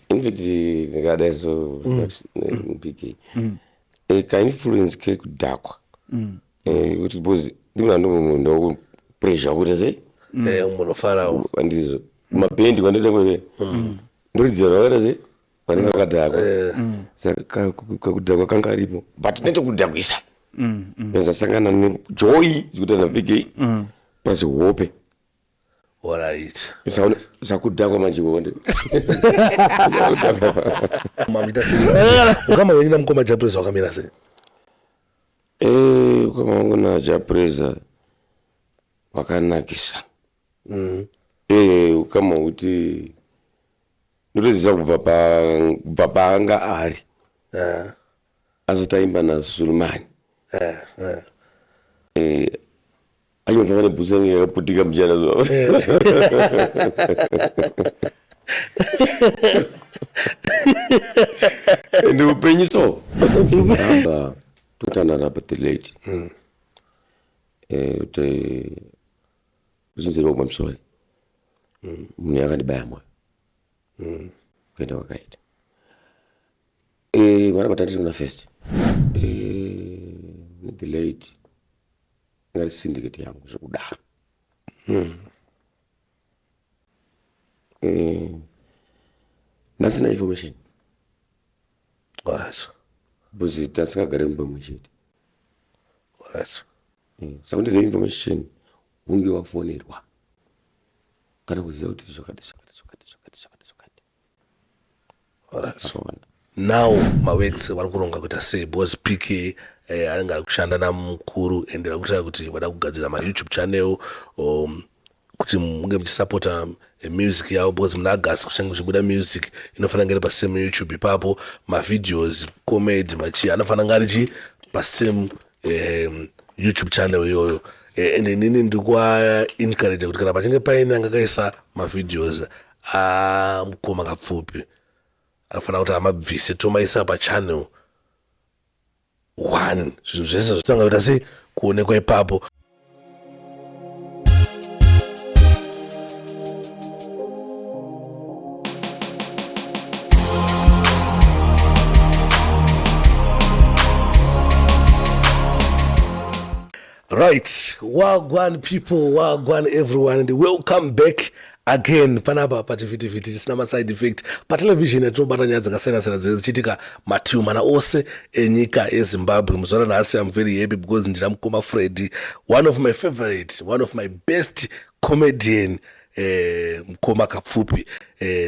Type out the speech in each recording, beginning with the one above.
Infact ndingadai so pk kainfluence kekudhakwa kuti because ndimuna ndokupressure kuita sei. Munofarawo. Andizvo mabhendi kwandoita kweve ndoridzira vakaita sei vanenge vakadhakwa, saka kakudhakwa kanga aripo, but netokudhakwisa ndozasangana nejoy zvikuita napk plus hope. Alright. Sakudhakwa manje. Mamita sei? Ukama wenyu namukoma Jah Prayzah wakamira sei? Ukama wangu naJah Prayzah wakanakisa. Ukama hwekuti ndotoziva kubva paanga ari asati aimba naSulumani, achinofamba nebhutsu yange yakaputika muchana zuva. Ende upenyu so aba totanana pa the late kuti uchinzerwa kumba musori munhu yakandibaya moyo kuenda kwakaita mara matandiri muna first the late ingari syndicate yangu zvekudaro. Ndasina information because tasingagare mumba mumwe chete. Saka ndizive information hunge wafonerwa kana kuziva kuti zvakati zvakati zvakati zvakati zvakati zvakati. Akaona. Now maworks vari kuronga kuita sei? Because PK anenge ari kushanda namukuru and vari kutaura kuti vada kugadzira maYouTube channel kuti munge muchisapota music yavo, because muna August kuchange kuchibuda music inofanira kunge iri pasame YouTube ipapo. Mavideos, comedy, machii anofanira kunge ari chi pasame YouTube channel iyoyo. And inini ndiri kuvaencourage kuti kana pachinge paine anga akaisa mavideos amukoma Kapfupi, anofanira kuti amabvise, tomaisa pachannel one, zvinhu zvese zvitanga kuita sei kuonekwa ipapo. Right, wagwan people, wagwan everyone, and welcome back again panapa pachivhitivhiti chisina maside effect, patelevision yatinobata nyaya dzakasiyana-siyana dzinenge dzichiitika mativi mana ose enyika yeZimbabwe. Muzuva ranhasi am very happy because ndina mukoma Freddy, one of my favorite, one of my best comedian, mukoma Kapfupi.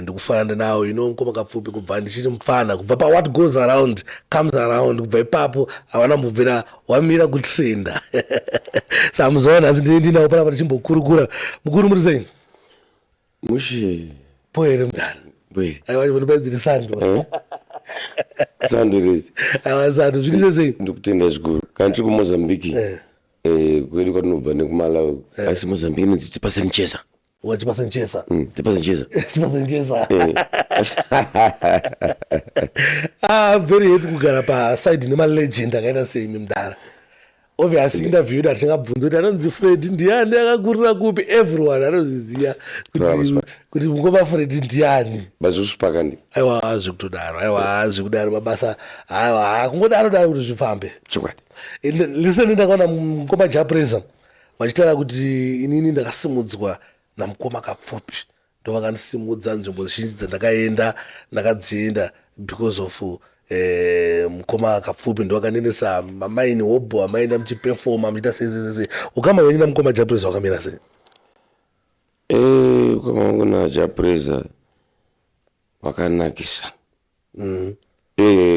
Ndikufanana nawo, mukoma Kapfupi kubva ndichiri mupfana, kubva pawhat goes around comes around, kubva ipapo havana mbobvira wamira kutrenda. Saka muzuva ranhasi ndine ndinawo panapa tichimbokurukura. Mukuru, muri sei? Mushe. Po here mudara? Mbwe. Aiwa, ndipaidziri sando. Sando rezi. Aiwa, sando zviri sei sei? Ndikutenda zvikuru. Kana tiri kuMozambique, kwedu kwatinobva nekuMalawi, asi Mozambique inonzi tipasenichesa. Wachipasenchesa. Tipasenichesa. Chipasenchesa. Ah, I'm very happy kugara paside nemalegend akaita seimi mudara. Obviously interview yedu hatingabvunzi kuti anonzi Fred ndiani, akakurira kupi. Everyone anozviziva kuti mukoma Fred ndiani. Bazvosvipaka ndi. Aiwa, zvekutodaro, aiwa, zvekudaro mabasa, aiwa, kungodaro daro kuti zvifambe. Chokwadi. Listen, ndakaona mukoma Jah Prayzah vachitaura kuti inini ndakasimudzwa namukoma Kapfupi, ndo vakandisimudza. Nzvimbo zhinji dzandakaenda ndakadzienda because of mukoma Kapfupi, ndo vakandiendesa mamaini hobho amaenda muchipefoma muchiita sei sei sei. Ukama hwenyu namukoma Jah Prayzah wakamira sei? Ukama wangu naJah Prayzah wakanakisa.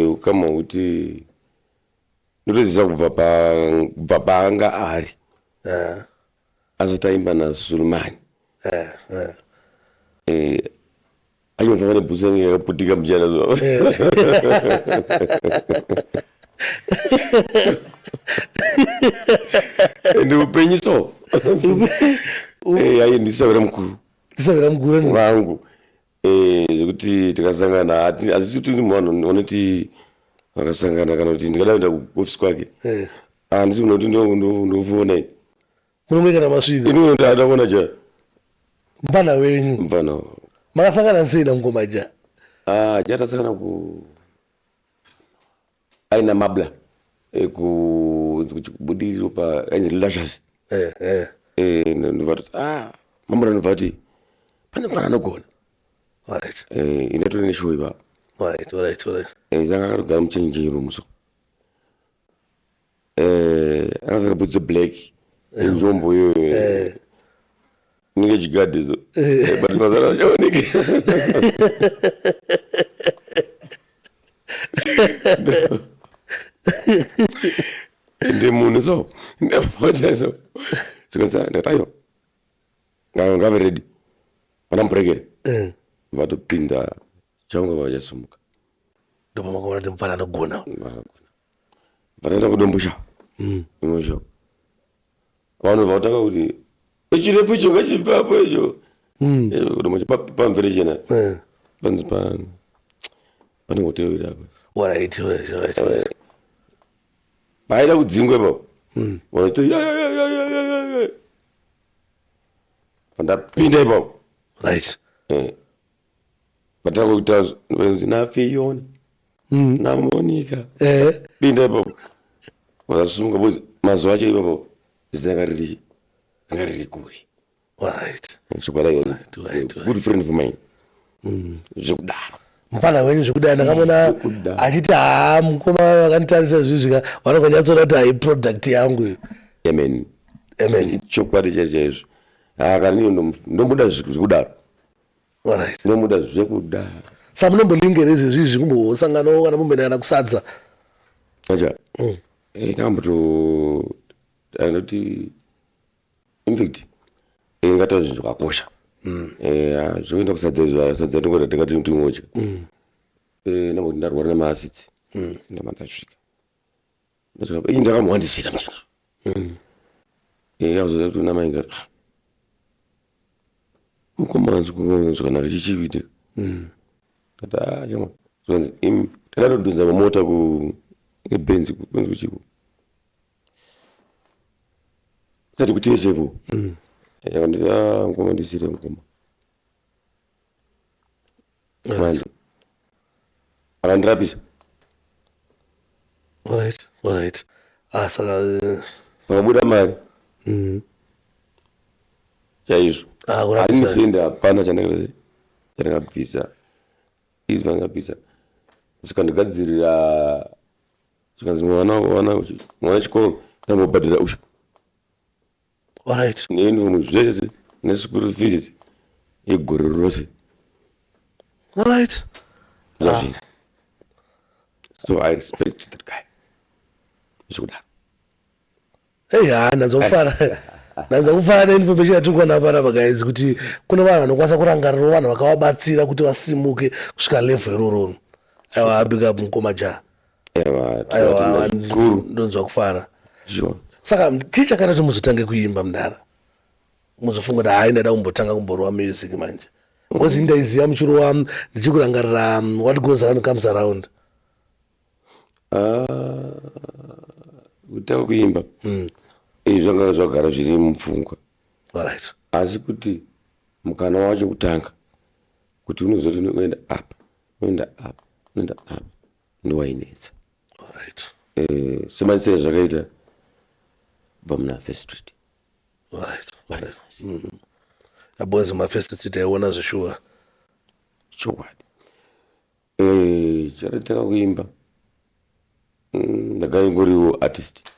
Ukama hwekuti ndotoziva kubva paanga ari asati aimba naSulumani, achinofamba nebhutsu yange yakaputika muchana zuva. Ende upenyu so ayi ndisavira mukuru. Ndisavira mukuru. Wangu zvekuti tikasangana hazisi kuti vanhu vanoti vakasangana kana kuti ndingada kuenda kuofisi kwake, handisi munhu kuti ndofona ini. Munomwe kana masvika? Ini ndada kuona ja. Mufana wenyu? Mufana. Makasangana sei namukoma Ja? Ah, chatasangana ku aina mabla kubudiriro pa ainzi Lashas. Ndobva toti, ah, mambura, ndobva ti pane mufana anogona. Ine neshow ipapo. Alright alright alright Saka akatogara muchanging room, so akapfeka bhutsu black, njombo iyoyo inenge chigadhizo, but mazana achaoneke. Ende munhu so ndapota so sikanza, ndakati aiwa, ngave ready pana murekere. Vatopinda, chaunga vachasumuka. Ndopamakaona kuti mufana anogona. Vataenda kuDombosha imwe, vanhu vatanga kuti chirefu icho ngachibvapo icho. KuDombosha pamvere chena panzi pane hotero iri apo. Paida kudzingwa ipapo, vanoti vandapinda ipapo. Vatanga kuita vanzi naFiona naMonica. Pinda ipapo, vakasumuka because mazuva acho ipapo zita ranga riri kure. Chokwadi, good friend for mine zvekudaro. Mufana wenyu zvekudai, ndakamona Zvekudaro. achiti haa, mukoma vakanditarisa izvizvika, vanongonyatsoona kuti hai, product yangu iyo. Amen. Amen. Chokwadi chaizvo chaizvo. Kana niyo ndombuda zvekudaro. Ndomuda zvekudaro. Sa munombolingera izvezvi izvi kumbosanganawo kana mumboenda kana kusadza? Acha, ndakamboto andoti, infact ngataura zvinhu zvakakosha. Zvekuenda kusadza izvo, sadza ndingoda ndingati tingodya. Ndamboti ndarwara nemaacids, ndamba ndasvika, ndasvika, ii, ndakamuwandisira muchana. Akazoza kuti namai ngati, "Ah, mukoma wanzi kuona zvakanaka chichiite." Ndati, "Ah, chama." Zvanzi imi takatodhonza mamota ku ngebenzi kunzi kuchiko tati kuTSF. Akanditi, "Ah, mukoma, ndisire mukoma." Manje akandirapisa. Alright, ah, saka pakabuda mari chaizvo. Ah, kurapisa. Handisende, hapana chandakabvisa, izvi vandakabvisa zvikandigadzirira, zvikanzi mwana chikoro ndambobhadhira usho neuniform zvese neschool fees yegore rose. Zvazviri. So I respect that guy zvekudaro. Hey, ha, ndanzwa kufara, ndanzwa kufara neinformation yatiri kuwana panapa, guys, kuti kune vanhu vanokwanisa kurangarirawo vanhu vakavabatsira kuti vasimuke kusvika level irororo. Aiwa, big up, mukoma Ja. Aiwa. Aiwa. Tinotenda zvikuru. Ndonzwa kufara. Sure. Saka chii chakaita kuti muzotange kuimba, mudara, muzofunga kuti hai, ndada kumbotanga kumborova music manje? Because ndaiziva muchirova, ndichikurangarira "What Goes Around Comes Around". Ah, kutanga kuimba izvi zvanga zvagara zviri mupfungwa. Asi kuti mukana wacho kutanga kuti unozoti unoenda apa, unoenda apa, unoenda apa, ndowainetsa. Semanisiro zvakaita kubva muna First Street. Alright. Abozi maFirst Street aiona zveshuwa. Chokwadi. Chakatanga kuimba, ndanga ingoriwo artist.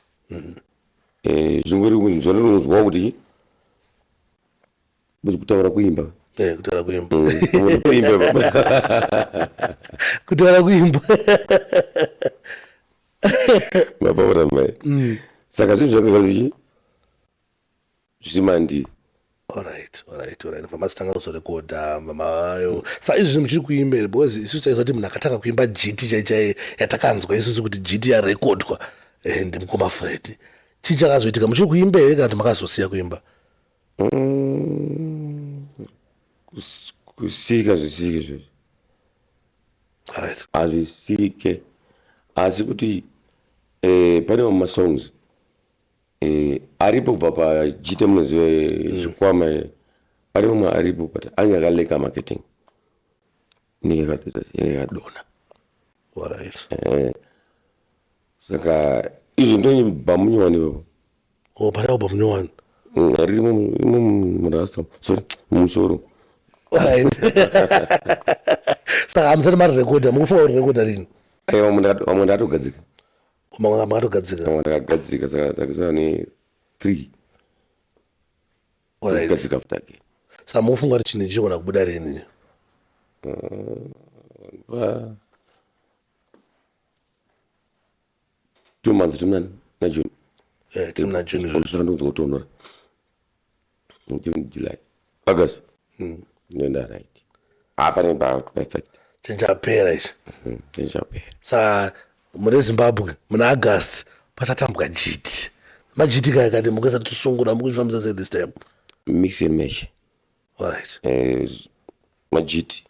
Zvingori zvandinonzwawo kuti buzi kutaura kuimba. Kutaura kuimba. Kuimba. Kutaura kuimba. Mapaona mai, saka zvinhu zvakanga zvichi zvisimandiri. Alright, vamazotanga kuzorekodha mamayo. Sa izvi muchiri kuimba here? Because isusu taiziva kuti munhu akatanga kuimba jiti chai chai yatakanzwa isusu kuti jiti yarekodwa ndimukoma Fred. Chii chakazoitika? Muchiri kuimba here kana kuti makazosiya kuimba? Kusika zvisike izvozvo. Hazvisike, asi kuti pane mamwe masongs aripo kubva pajite, munoziva chikwama, ari mamwe aripo, but ange akaleka marketing. Inenge yakadonha. Alright. Saka izvi ndoibva munyowani ipapo. Oh, pane album nyowani. Riri imo murasta, sorry, mumusoro. Alright. Saka hamusati marirekodha, mukufunga kurirekodha rini? Aiwa, vamwe ndatogadzika. Mamwe makatogadzika. Vamwe ndakagadzika, saka ndakasara ne 3. Alright. Kugadzika futi again. Saka mukufunga kuti chinhu ichi chigona kubuda rini? Pa 2 months, timnani na June. Eh, tiri muna June. Saka ndonzwa kutonhora June, July, August, ndoenda right apa ne perfect. Chinhu chapera ichi. Chinhu chapera. Saka mune Zimbabwe muna August pachatambwa jiti, majiti kaya kati mukuisa tusungura, mukuchifambisa sei this time? Mix and match. Alright. Majiti.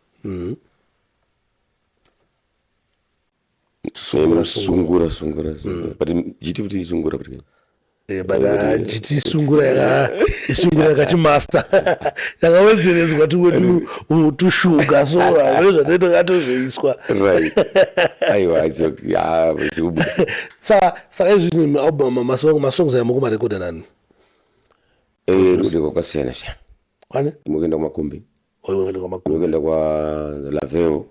Sungura. Sungura, sungura, sungura, but jiti futi isungura futi. Eh, but jiti isungura yaka isungura yakati master yakawedzeredzwa tumwe tushuga, so hamene zvatinoita katozoiswa. Right, aiwa, it's okay. Yeah, zvikubuda. Saka izvi album, masongs aya mukumarekodha nani? Rudzi kwakasiyana siyana. Kwani? Imwe kuenda kumakombi. Oiwe kwamakombi. Imwe kuenda kwaLaveo.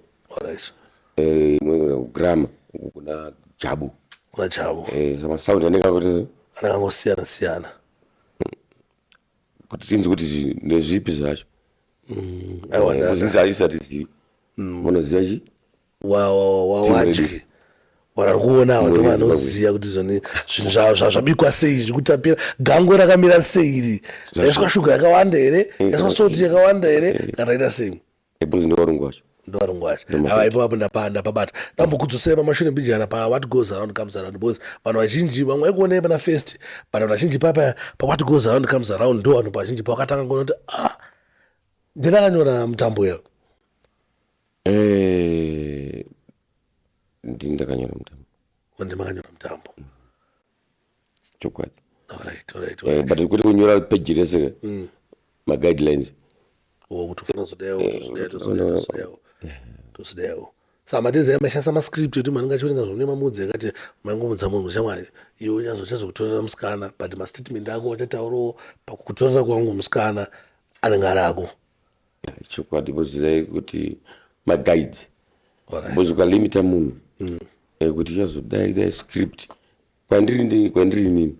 Imwe kuenda kugrama uku kuna Jabu. Kuna Jabu. Masound anenge akuti anenge siyana. Kuti tinzi kuti ndezvipi zvacho. Aiwa. Kuzinzi haisatizivi, munoziva chi Team Wadyi ready. vari kuona ava ndo Muri Zimbabwe. vanoziva kuti zvoni zvinhu zvabikwa sei, zviri kutapira, gango rakamira sei, iri yaiswa shuga yakawanda here, yaiswa salt yakawanda here, kana raita sei. Because ndovarungu vacho. Ndovarungu vacho. Ndomafeti. Ava ipapo ndapabata, ndambokudzosera pamashure mbijana pa What Goes Around Comes Around, because vanhu vazhinji vamwe vaikuonei pana first, but vanhu vazhinji papa pa What Goes Around Comes Around ndo vanhu vazhinji pavakatanga kuona kuti, ah, ndinakanyora mutambo iyo. Ndini ndakanyora mutambo. Ndimakanyora mutambo. Chokwadi. Alright. But kwete kunyora peji rese, maguidelines. Oh, kuti ufana kuzodawo, tozodawo, tozodawo, tozodawo, tozodawo. Saka madezi aya maishandisa mascript ekuti munhu anenge achiverenga zvonema mudzi yakati maingomudza munhu, shamwari iwe unyazochazokutorera musikana, but mastatement ako achataurawo pakukutorera kwangu musikana anenge ari ako. Chokwadi, because kuti maguides, because ukalimita munhu kuti uchazodai dai, script kwandiri kwandiri inini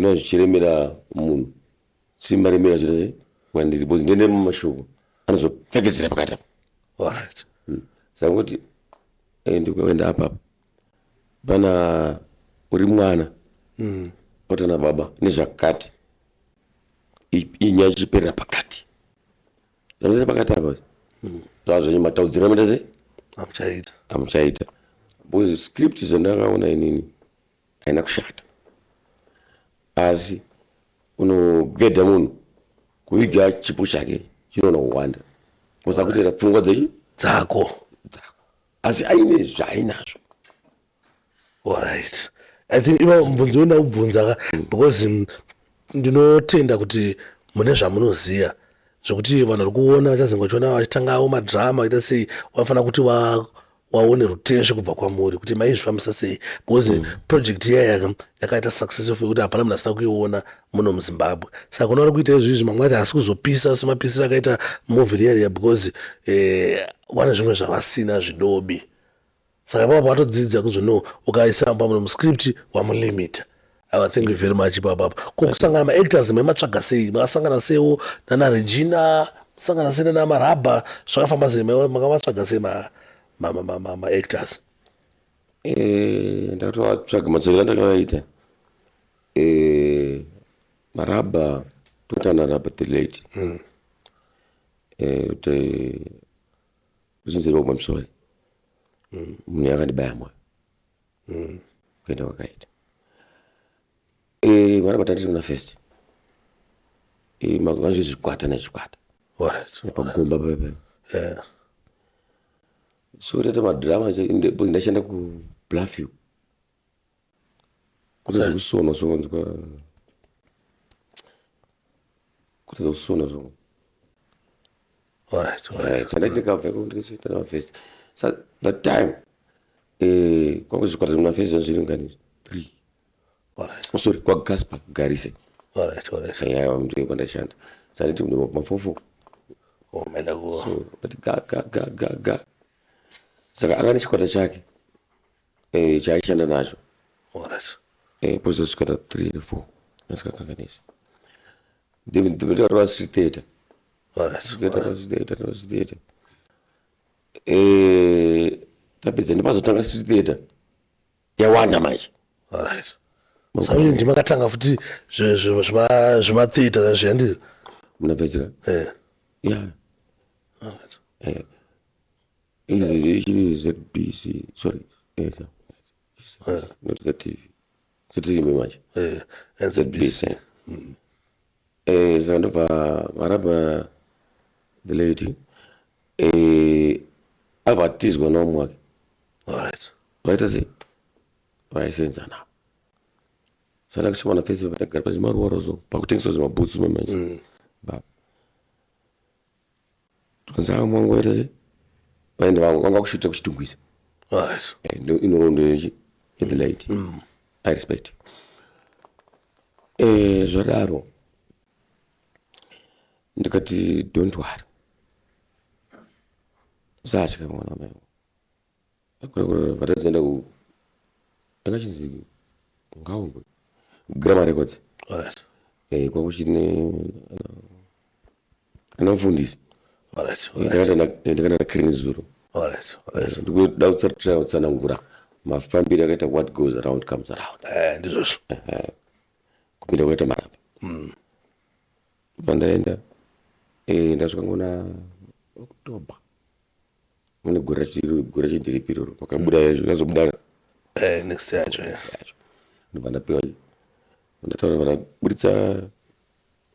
no zvichiremera munhu, simaremera chita sei kwandiri, because ndende mumashoko anozopfekedzera pakati apa. Saka kuti ndikuenda apapa pana uri mwana otana baba nezvakati, inyaya ichiperera pakati, zvanoita pakati apa zvazvenyu mataudziro amaita sei. Amuchaita. Amuchaita, because script zvandakaona inini haina kushata, asi unogedha munhu kuviga chipo chake chinoona kuwanda kusa kuteera pfungwa dzechi dzako. Dzako, asi aine zvaainazvo. Alright, I think iva mubvunzo wenda kubvunza ka, because ndinotenda kuti mune zvamunoziva zvokuti vanhu vari kuona vachazenge vachiona vachitangawo madrama aita sei, vanofanira kuti waone ruteshe kubva kwamuri kuti maizvifambisa sei, because project iya yakaita successful yekuti hapana munhu asina kuiona muno muZimbabwe. Saka kuna vari kuita izvizvi, mamwe acho haasi kuzopisa semapisiro akaita movie riya riya, because vane zvimwe zvavasina zvidobi. Saka ipapo watodzidza kuzi no, ukaisa pamwe muscript wamulimita. Aiwa, thank you very much ipapapo. Ko kusangana maactors maimatsvaga sei? Makasangana seiwo nana Regina, musangana sei nana Marabha? Zvakafamba sei? Makavatsvaga sei maactors? Ndakatovatsvaga, matsvagiro andakavaita, Marabha totana Rabha the late, kuti kuchinzerwa kumamusori munhu yakandibaya mwoyo kuenda kwakaita. Marabha tatiri kuna first, vanzve zvikwata nezvikwata pagomba pepe. So taita madrama, because ndaishanda kuBluffview kuita zvekusona, so nzwa kuita zvekusona so. Alright, alright. Saka ndaiti ndikabva ikoko ndinoita mavhesi. Sa that time kwangu zvikwata zvemafesi zviri ngani 3. Alright. Oh, sorry, kwaGasper Garise. Alright, alright. Yeah, ndiyo kwandaishanda. Saka nditi mafofo. Oh, maenda ku So ndati ga ga ga ga ga. Saka anga nechikwata chake chaaishanda nacho. Alright. Pozo zvikwata 3 4 asikakanganisi. Ndinotaura street theatre. Alright. Street theatre, street theatre. Tapedza ndipazotanga street theatre. Yawanda manje. Alright. Saka ndimakatanga futi zvematheatre zviya ndizvo? Munapedzera? Eh. Yeah. Alright. Izvi ichiri ZBC, sorry. Yes. Not ZTV. ZTV manje. NZBC. ZBC. Saka ndobva marabha the lady abva atizwa naumwe wake. Alright. Vaita sei? Vaisenza navo. Saka ndakusvika face pandagara pachimaruwa so pakutengeswa zvimabhutsu mamanje. Baba. Tukanzi ava mwangu vaita sei? Vaenda vanga kushuta kuChitungwiza. Alright. Ndo inorondo yechi the light. I respect. Zvadaro ndikati don't worry. Usatya mwana wamai. Akura vatazoenda ku yakachinzi Ngaungwe Grammar Records. Alright. Kwakuchine ana mufundisi. Alright. Ndakaenda naKreni Zuro. Alright. Alright. Ndikuda kutsanangura mafambiro akaita what goes around comes around. Ndizvozvo. Kupinda kwakaita marapa. Pandaenda ndasvika ngona October. Mune gore racho ndiripi iroro pakabuda zvakazobuda Next year yacho. Yacho. Ndobva ndapiwa ndataura vandaburitsa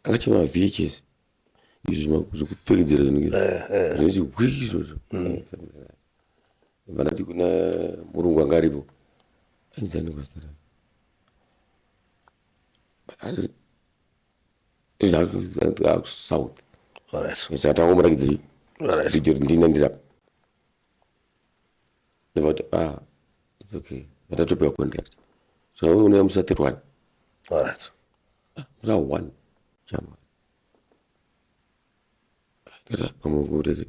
akachema VHS izvi zvekupfekedzera zvinenge zvinechihwi izvozvo. Ndobva ndati kuna murungu anga aripo ainzani kwazita rake South. Alright. Saka tangomurakidza Alright. video ndina ndirapa. Ndobva kuti ah it's okay. Ndatopiwa contract. So wewe unouya musi wa 31. Alright. Musi wa 1 January. Ndikati pamwe kuti sei?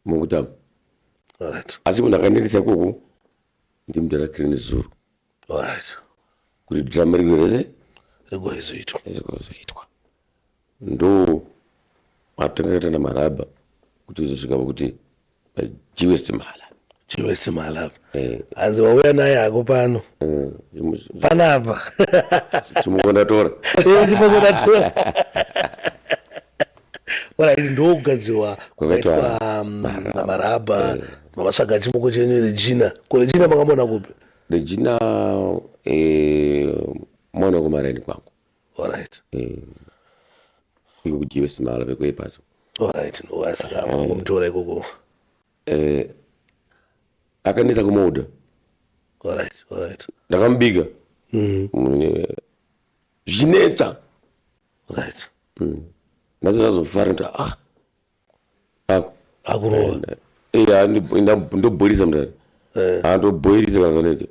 Mungutamba. Alright. Asi munhu akandirisa ikoko ndimudhara Kreni Zuro. Alright. Kuti drama riri rese rigoizoitwa. Rigozoitwa. Ndo matanga kaita namarabha kuti uzosvika pakuti paGWest Mala. GWest Mala. Hanzi wauya naye hako pano. Panapa. Chimoko ndatora. Chimoko ndatora. Alright, ndokugadzirwa kwakaitwa marabha. Mavatsvaga chimoko chenyu Regina. Ko Regina makamona kupi? Regina mwana wekumaraini kwangu. Alright. Iko kuGWest Mala pekuepaso. Alright, no saka mangomutora ikoko. Akanetsa kumuoda. Alright, alright. Ndakamubika. Zvinetsa. Right. Nazo zvazofara kuti ah. Akurova. Ndobhoilisa mudare. Andobhoilisa kana zvanetsa.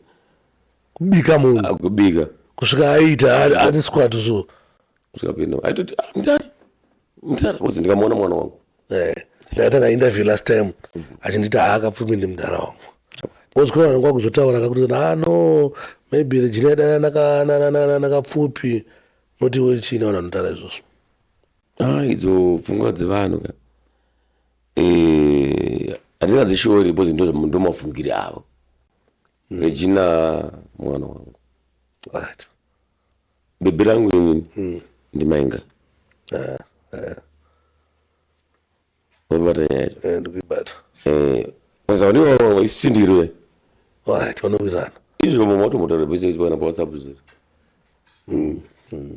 Kubika munhu. Kubika. Kusvika aita ati squat so. Kusvika pinda. Aitoti ah mudare. Mudare uzi ndikamuona mwana wangu. Ndakaita interview last time achinditi haakapfumi ndimudhara wangu. Because kuna vanhu kwakuzotaura kakuti ah no maybe Regina yadana nakapfupi noti iwe chii vanhu vanotaura izvozvo. Ah idzo pfungwa dzevanhu ka. Handingadzishori because ndo mafungire avo. Regina mwana wangu. Alright. Bebe rangu inini ndimainga. Wabata nyaya yacho. Ndikuibata. Saka ndivo isindiro. Alright, vanowirirana. Izvo mama watombotaura bese kana pa WhatsApp zviri.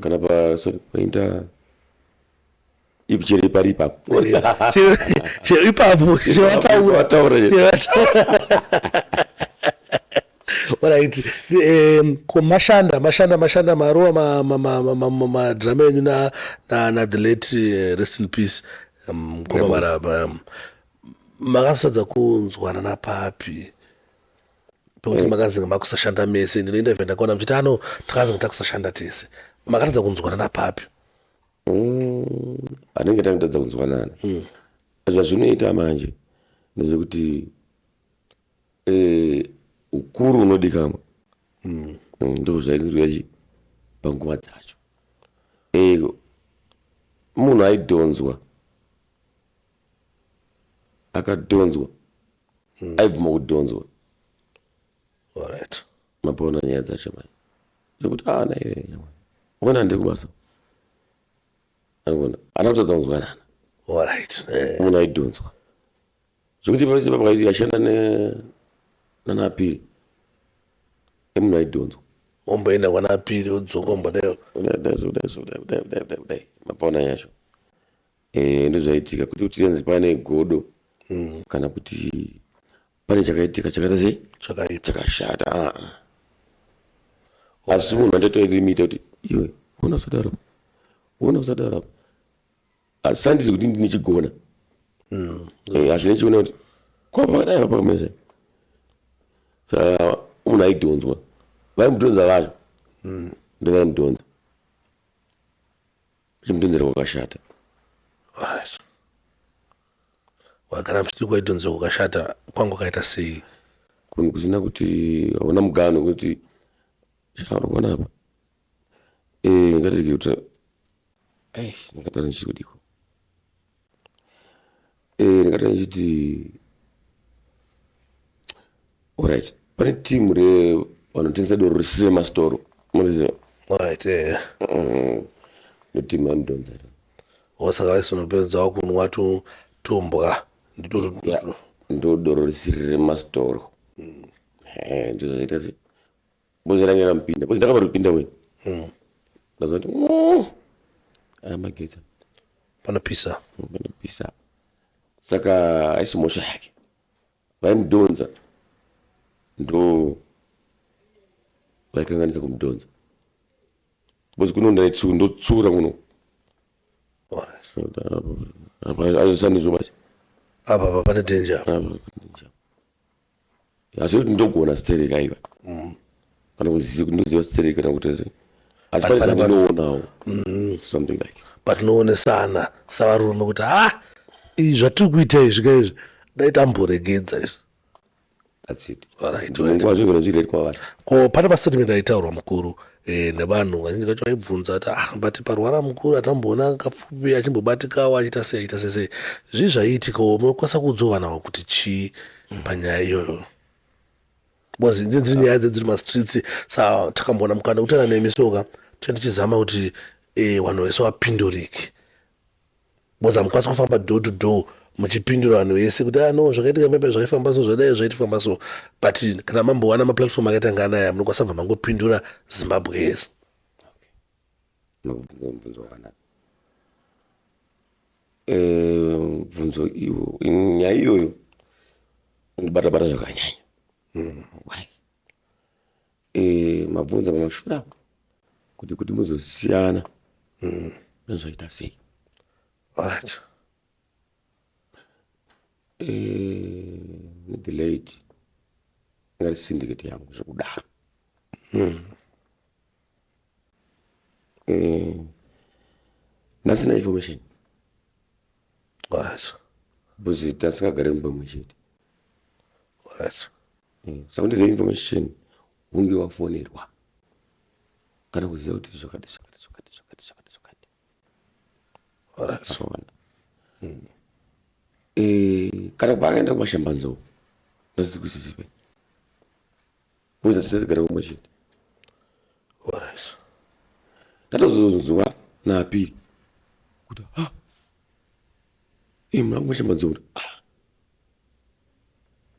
Kana pa sorry painta ichiri pari ipapo. Chero ipapo chevataura. Wataura. Alright. Ko mashanda maruwa madrama enyu na the late rest in peace. Mukoma Marabha, makazotadza kunzwanana papi pekuti makazinga makusashanda mese? Ndine interview ndakaona muchiti ano takazinga takusashanda tese, makatadza kunzwanana papi? Anenge takutadza kunzwanana, zvazvinoita manje ndezvekuti ukuru unodikamwa. Ndo zvaingirwa chi panguva dzacho. Munhu aidhonzwa, akadhonzwa, aibvuma kudhonzwa. Mapaona nyaya dzacho manje zvekuti a naiwe ona ndiri kubasa, anogona ana kutadza kunzwanana. Munhu aidhonzwa zvekuti pese pakaiti ashanda nanapiri, emunhu aidhonzwa. Omboenda kwanapiri, odzoka, ombodai. Kudai, kudai, mapaona yacho. Ndozvaitika kuti tienzi pane godo kana kuti pane chakaitika chakaita sei. Chakaipa. Chakashata. Aa, asi munhu andatoilimita kuti iwe una usadaro, una usadaro. Asi sandizi kuti ndinichigona, asi ndichiona kuti kwapakadai papakamesa. Saka munhu aidhonzwa, vaimudhonza vacho ndovaimudhonza, chimudhonzera kwakashata. Alright, wakana muchiti kwaidhonzwa kwakashata, kwangu kwakaita sei? Kunhu kusina kuti hauna mugano wekuti chaurikuona apa. Ngatirege kuti ndingataura ndichiti kudiko, ndingataura ndichiti alright, pane timu revanotengesa doro risiri remasitoro, munoziva? Alright, eh. Ndo timu yanodhonzera. Saka vaisonopedza wakunwa tumbwa ndito? Ndo doro risiri remasitoro. Ndozvaita sei bozi range ramupinda, bozi ndakabva ripinda we, ndazoti aya magetsi. Panopisa. Panopisa. Saka haisi mhosva yake, vaimudhonza ndo vaikanganisa kumudhonza, because kuno ndotsura kuno. Azosandizvo basi. Apa pane danger. Asi kuti ndogona stereki, aiwa, kana kuziva kuti ndoziva stereki kana kuti sei, asi pane zvandinoonawo, something like. Patinoonesana savarume kuti ha, izvi zvatiri kuita izvi ka, izvi dai tamboregedza izvi. That's it. Dzimwe nguva zvinogona zviri kwavari. Ko pane pastatement aitaurwa mukuru, nevanhu vazhinji vacho vaibvunza kuti ah, but parwara mukuru atamboona Kapfupi achimbobatikawo, achiita sei, achiita sei sei. Zvii zvaiitikawo? Munokwanisa kuudzawo vanhu ava kuti chii panyaya iyoyo? Because idzi dziri nyaya dzedziri mastreets, sa takamboona mukana wekutaura nemi, soka tinge tichizama kuti vanhu vese vapindurike, because hamukwanisi kufamba door to door muchipindura vanhu vese kuti ah no, zvakaitika pepe zvaifamba so, zvadai zvaitifamba so. But kana mambowana maplatform akaita nganaya, munokwanisa kubva mangopindura Zimbabwe yese. Mabvunza mubvunzo wakanaka. Mubvunzo iwo, nyaya iyoyo ndibata bata zvakanyanya. Why? Mabvunza pamashure apo kuti muzosiyana nezvaita sei. The late ingari syndicate yangu zvekudaro. Ndasina information because tasingagare mumba mumwe chete. Saka kuti information hunge wafonerwa kana kuziva kuti zvakati zvakati zvakati zvakati zvakati zvakati. Akaona. Kana paakaenda kumashambanzou, ndasiri kuzizive because tisazigara kumwe chete. Ndatozonzwa napiri kuti ha, muna kumashambanzou, kuti ah,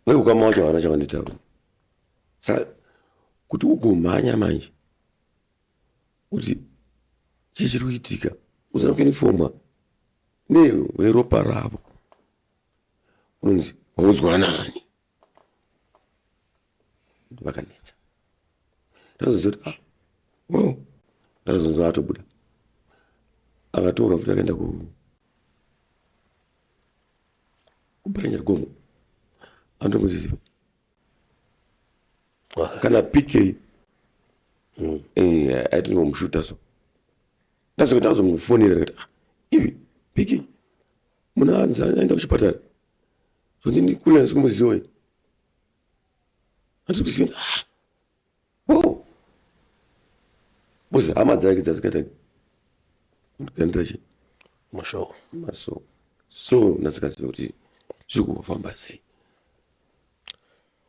veukama wacho havana chavanditaura. Saka kuti ugomhanya manje kuti chii chiri kuitika, usina kuinifomwa neweropa ravo, unonzi waudzwa nani? Vakanetsa. Ndakazoziva kuti ah, oh, ndakazonzwa atobuda, akatorwa futi, akaenda ku Kuparenya gomo andomuziziva kana PK. Aitinomushuta so ndazoka ndazomufonera ndikati, "Ah, ivi PK, munhu anzi aenda kuchipatara, zvonzi ndikule handisi kumuziva, handisi kuziva." Ah, oh, because hama dzake dzazikaita kundikandira chi mashoko. Masoko so ndasikaziva kuti zviri kufamba sei.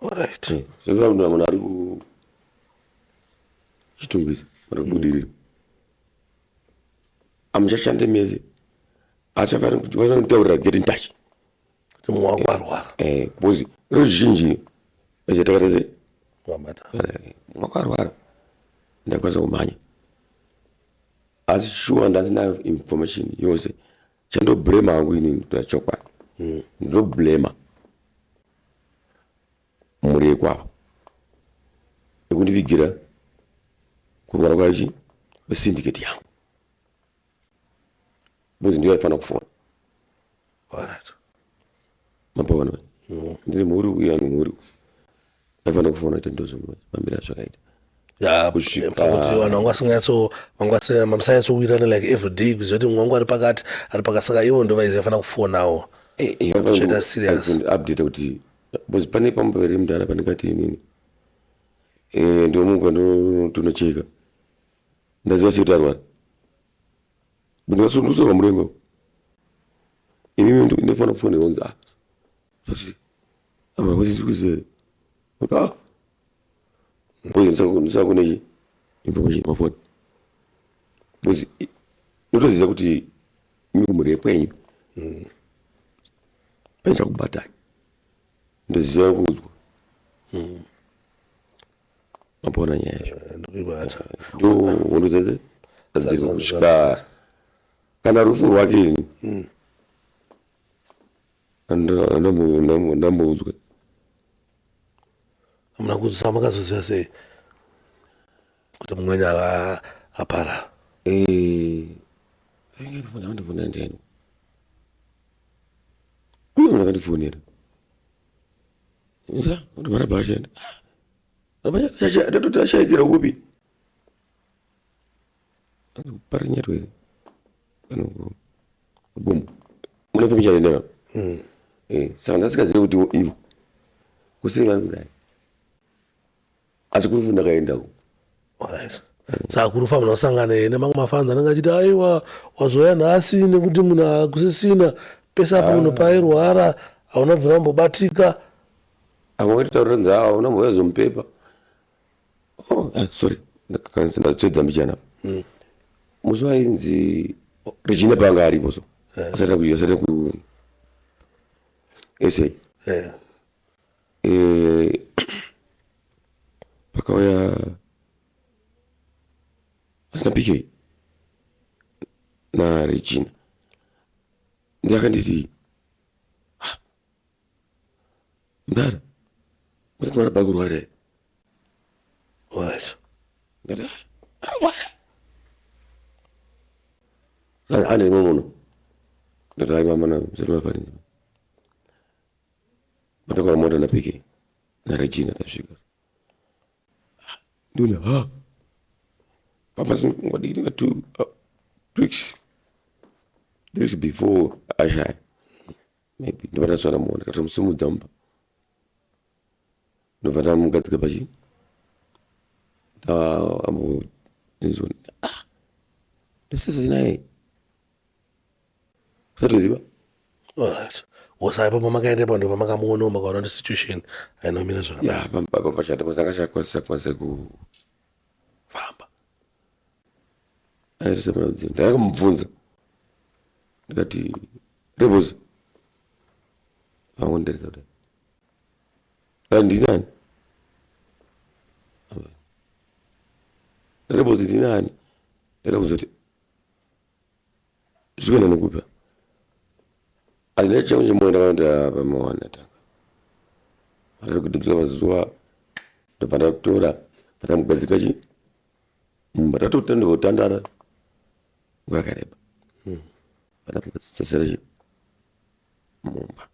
Zvekuti munhu ari kuchitungwiza, ari kubudirira, amuchashande mese, achafanira kutaurira, get in touch kuti mumwe wako arwara. Because ruzhinji ese takaita sei? Wabata. Mwako arwara, ndakwanisa kumhanya, asi shuwa ndasina information yose. Chandoblema hangu inini, kuita chokwadi, ndinoblema mhuri yekwavo yekundivigira kurwara kwachi kwesyndicate yangu, because ndiyo aifanira kufona. Mapaona, ndine mhuri uye ane mhuri, aifanira kufona kuti ndozomambira zvakaita. Ya. Kusvika- Kuti vanhu vanga vasinganyatso, vanga musanyatsowirirana like every day, kuziva kuti mumwe wangu ari pakati, ari pakati, saka ivo ndo vaifanira kufonawo. Zvoita serious. Update kuti, because pane pamberi mudhara pandingati inini ndomuka ndonocheka, ndaziva sei kuti arwara? Ndinosorwa murengo inini, ndinofanira kufonera kunzi, "Ah, zvati arwara kwachisi kuziva." Ah, because ndisakune chi information pafoni, because ndotoziva kuti imi kumhuri yekwenyu paichakubatai, ndoziva kuudzwa. Mapona nyaya yacho? Ndikuibata. Ndo hondo dzadze dzadziri kusvika kana rufu rwake ini ndamboudzwe. Hamuna kuziva, makazoziva sei kuti mumweni ava aparara? Andifonera ndiani? Uye munhu akandifonera kuti marabha ashaenda, ndatoti ashayikira kupi? Parinyatwa here kana gomo mune femichaendera? Saka ndasikazive kuti ivo kusei vari kudai, asi kurufu ndakaendako. Alright, saka kurufa munhu wasangana here nemamwe mafanzi anenge achiti, "Aiwa, wazoya nhasi nekuti munhu hakusisina pese apo munhu pairwara hauna bvira wambobatika"? Amwe vaitotaurira nzi, "Awa unambouya zomupepa." Oh, ah, sorry, ndakanzi ndatsvedza mbichana. Musi wainzi Regina panga aripo, so asati ku SA, pakauya asina PK naRegina, ndiakanditi, "Ah, mudara, musati marabha kurwara here?" Ndati, "Ah, arwara ane imo muno." Ndati, "Aiwa mana, musati mafanidza." Matakora mota naPK naRegina, tasvika, ndiona ha papa ngadii 2 weeks, 3 weeks before ashaya maybe, ndobva ndatsvara muona, katomusimudza mumba, ndobva ndamugadzika pachi ambo. Ah, ndisisi naye usatoziva. Alright, osaka ipapo makaendepo ndo pamakamuonawo, makaona kuti situation hainomira zvakanaka? Ya, papashata because anga chakwanisa kufamba. Ndakamubvunza ndikati, "Rebos," vangondereza kudai, "Ndinani Rebos? Ndinani?" Ndaida kuzoti zvikuenda nekupa, asi ndachangu chimwe ndakaenda pamawana tanga atari kudibzika mazuva, ndobva ndatora ndamugadzika chi mumba, tatotandotandara nguva yakareba, ndamugadzisira chi mumba.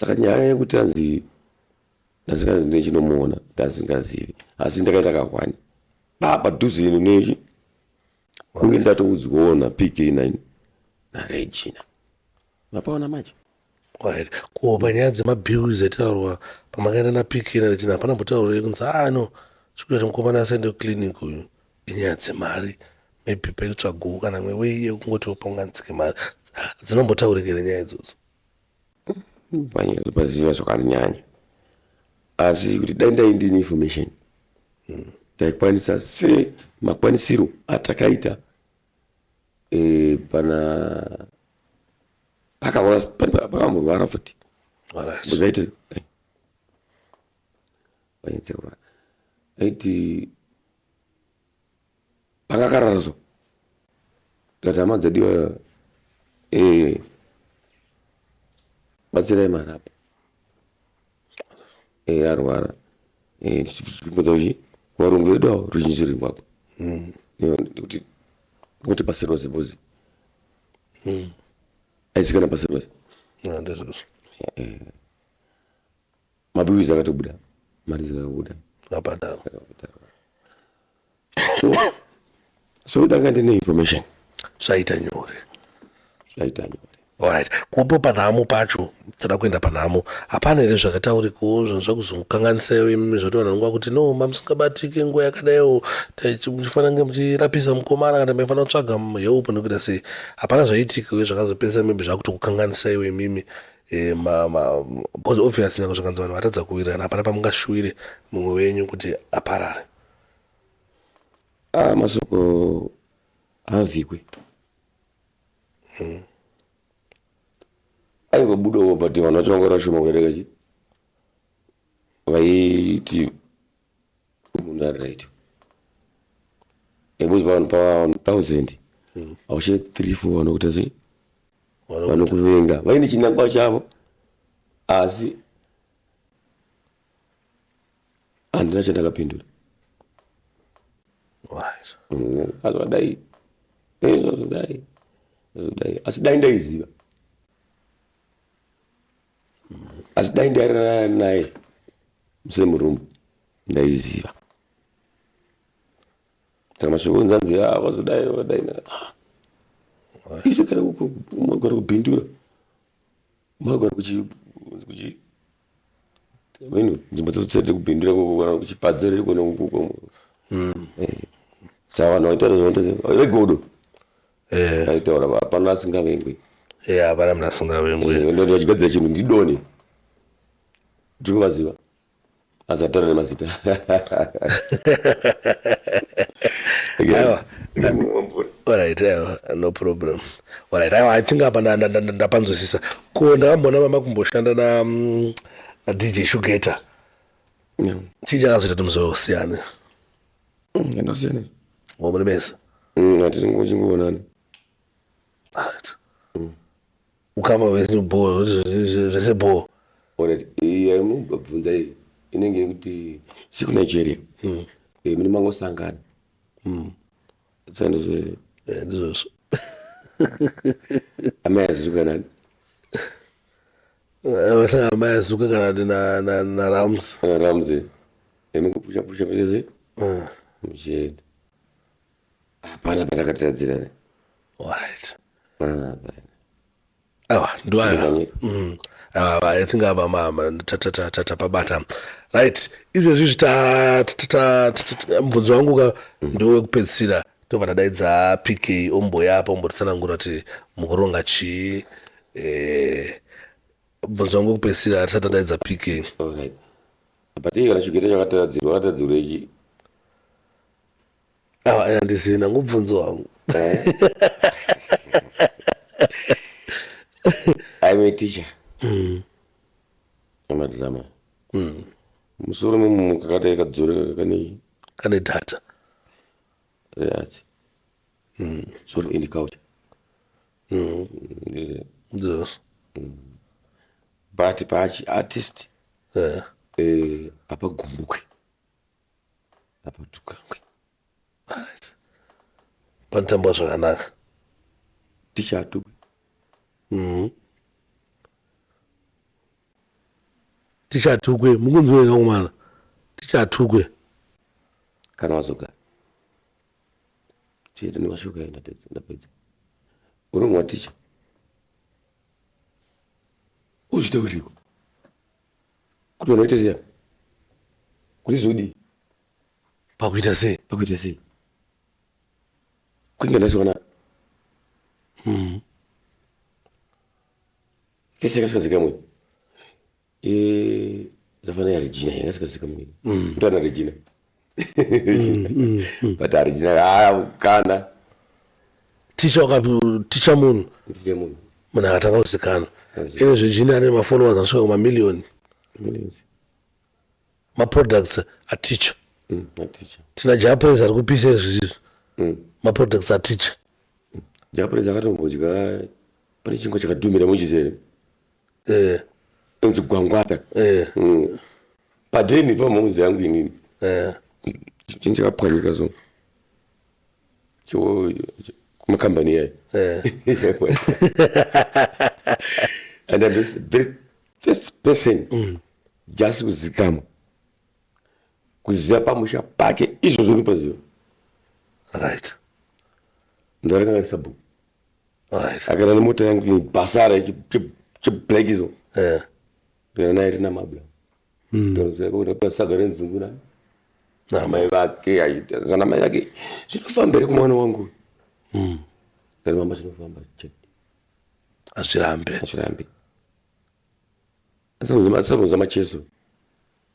Saka nyaya yekuti anzi ndasinga ndechinomuona, ndasingazivi, asi ndakaita kahwani papadhuze ino nechi kunge ndatoudzwawo naPK 9 naRegina. Mapaona manje. Right. Ko panyaya dzemabills aitaurwa pamakaenda naPK naRegina, hapana mbotaurwa kunzi ah no, chikuita kuti mukomana asaende kuclinic uyu inyaya dzemari, maybe paikutsvagowo kana imwe way yekungotiwo paunganitsike mari? Dzinombotaurika here nyaya idzodzo? Panyaya paziva zvakanyanya, asi kuti dai ndaindine information, taikwanisa semakwanisiro atakaita pana pakamborwara futi. Zvaiti panyatsekurwara, aiti pangakarara, so ndikati, "Hama dzediwa, batsirai marapa, arwara." Tichibvunza kuchi varungu vedu avo, ruzhinji rwako kuti kuti pasi rose bozi aisikana pasi rose. Ndizvozvo. Mabills akatobuda, mari dzikabuda. Abhadhara. So danga ndine information, zvaita nyore. Zvaita nyore. Alright, kupo panhamo pacho, toda kuenda panhamo, hapana here zvakataurikawo zvinhu zvakuzokanganisaiwo imimi, zvoti vanhu vanonga kuti no, mamusingabatiki nguva yakadaiwo, muchifanira kunge muchirapisa mukomana kana maifanira kutsvaga help nekuita sei? Hapana zvaiitikawo zvakazopedzisa maybe zvakutokukanganisaiwo imimi, because obviously nyange zvakanzi vanhu vatadza kuwirirana, hapana pamungashuwire mumwe wenyu kuti aparare? Ah, masoko haavhikwe, aingobudawo, but vanhu vacho vanga vashoma kudarika chi vaiti munhu ari right, because vanhu pa 1000 haushe 3 4 vanokuita sei, vanokuvenga vaine chinangwa chavo, asi handina chandakapindura. Azvadai, zvazodai, zvazodai, asi dai ndaiziva, asi dai ndairarana naye semurume, ndaiziva. Saka mashoko nzanzi wazodai, wadai, izvo kana magara kubhindura, magara kuchi kuchi meno nzvimbo dzekutsete kubhindura kana kuchipadzere kona ukoko. Saka vanhu vaitaura zvavanoita vegodo, aitaura, hapana asingavengwi. Hapana munhu asingavengwi. Ndoti vachigadzira chinhu ndidone, tiri kuvaziva, asi ataura nemazita. Aiwa, alright, aiwa, no problem. Alright, aiwa, I think apa ndapanzwisisa. Ko ndakamboona mama kumboshanda na DJ Shugeta. Chii chakazoita kuti muzosiyane? Ndosiyana. Womuri mese? Hatichingoonana. Alright, ukama hwese bo, zvese bo. Alright, iyi yamunobvunza iyi inenge yekuti sekuNigeria, mune mangosangana sandizvo? Ndizvozvo. Amai azizuka nani? Vasanga amai azuka kana kuti naRams. Ramsey, emungopusha pusha pese muchienda, hapana patakatadzirana. Alright. Hapana. Aiwa, ndiwayo. Ndizvanyika. Aiwa, I think apa tapabata. Right, izvezvi izvi mubvunzo wangu ka ndowekupedzisira, tobva tadaidza PK omboyapa ombotitsanangura kuti mukuronga chii. Mubvunzo wangu wekupedzisira tisati tadaidza PK. Alright, but iye kana Shugeta chakatadzirwa, akatadzirwa ichi? Aiwa, handizivi nangu mubvunzo wangu. I'm a teacher amadrama, musoro memunhu kakadai kadzoreka kane kane data. Rearts so in culture. Ndizvozvo. But pachi artist hapagumbukwe, hapatukangwe. Alright, panotambwa zvakanaka. Ticha atukwe. Tichatukwe mukunzwei kumana tichatukwe. Kana wazogara chete nemashoko ayo, ndapedza. Unomwa ticha uzvite uriko kuti vanhu vaite sei, kuti zodii? Pakuita sei? Pakuita sei? Kunge nhasi wana kese yakasikazikamwe, zvafanira Regina yakasikazikamwe, ndona Regina, but Regina haa kana. Ticha wakapi? Ticha munhu. Ticha munhu. Munhu akatanga kuzikanwa ine Regina ane mafollowers anosvika kumamiliyoni. Millions. Maproducts aticha. Aticha. Tina Jah Prayzah ari kupisa izvizvi, maproducts aticha. Jah Prayzah akatombodya pane chingwa chakadhumira muchizere inzi gwangwata. Padheni pamhunzi yangu inini chinhu chakapwanyika, so kumakambani yayo. And I'm the very first person just kuzikamwa kuziva pamusha pake izvozvo ndipaziva. Ndarakanga sabhuku. Akaenda nemota yangu basara cheblack izo. Ndikaenda naye rina mabla saga renzungu na namai vake, zana mai vake, zvinofamba here kumwana wangu? Kati mama, zvinofamba chete. Hazvirambe. Hazvirambe. Asanonza macheso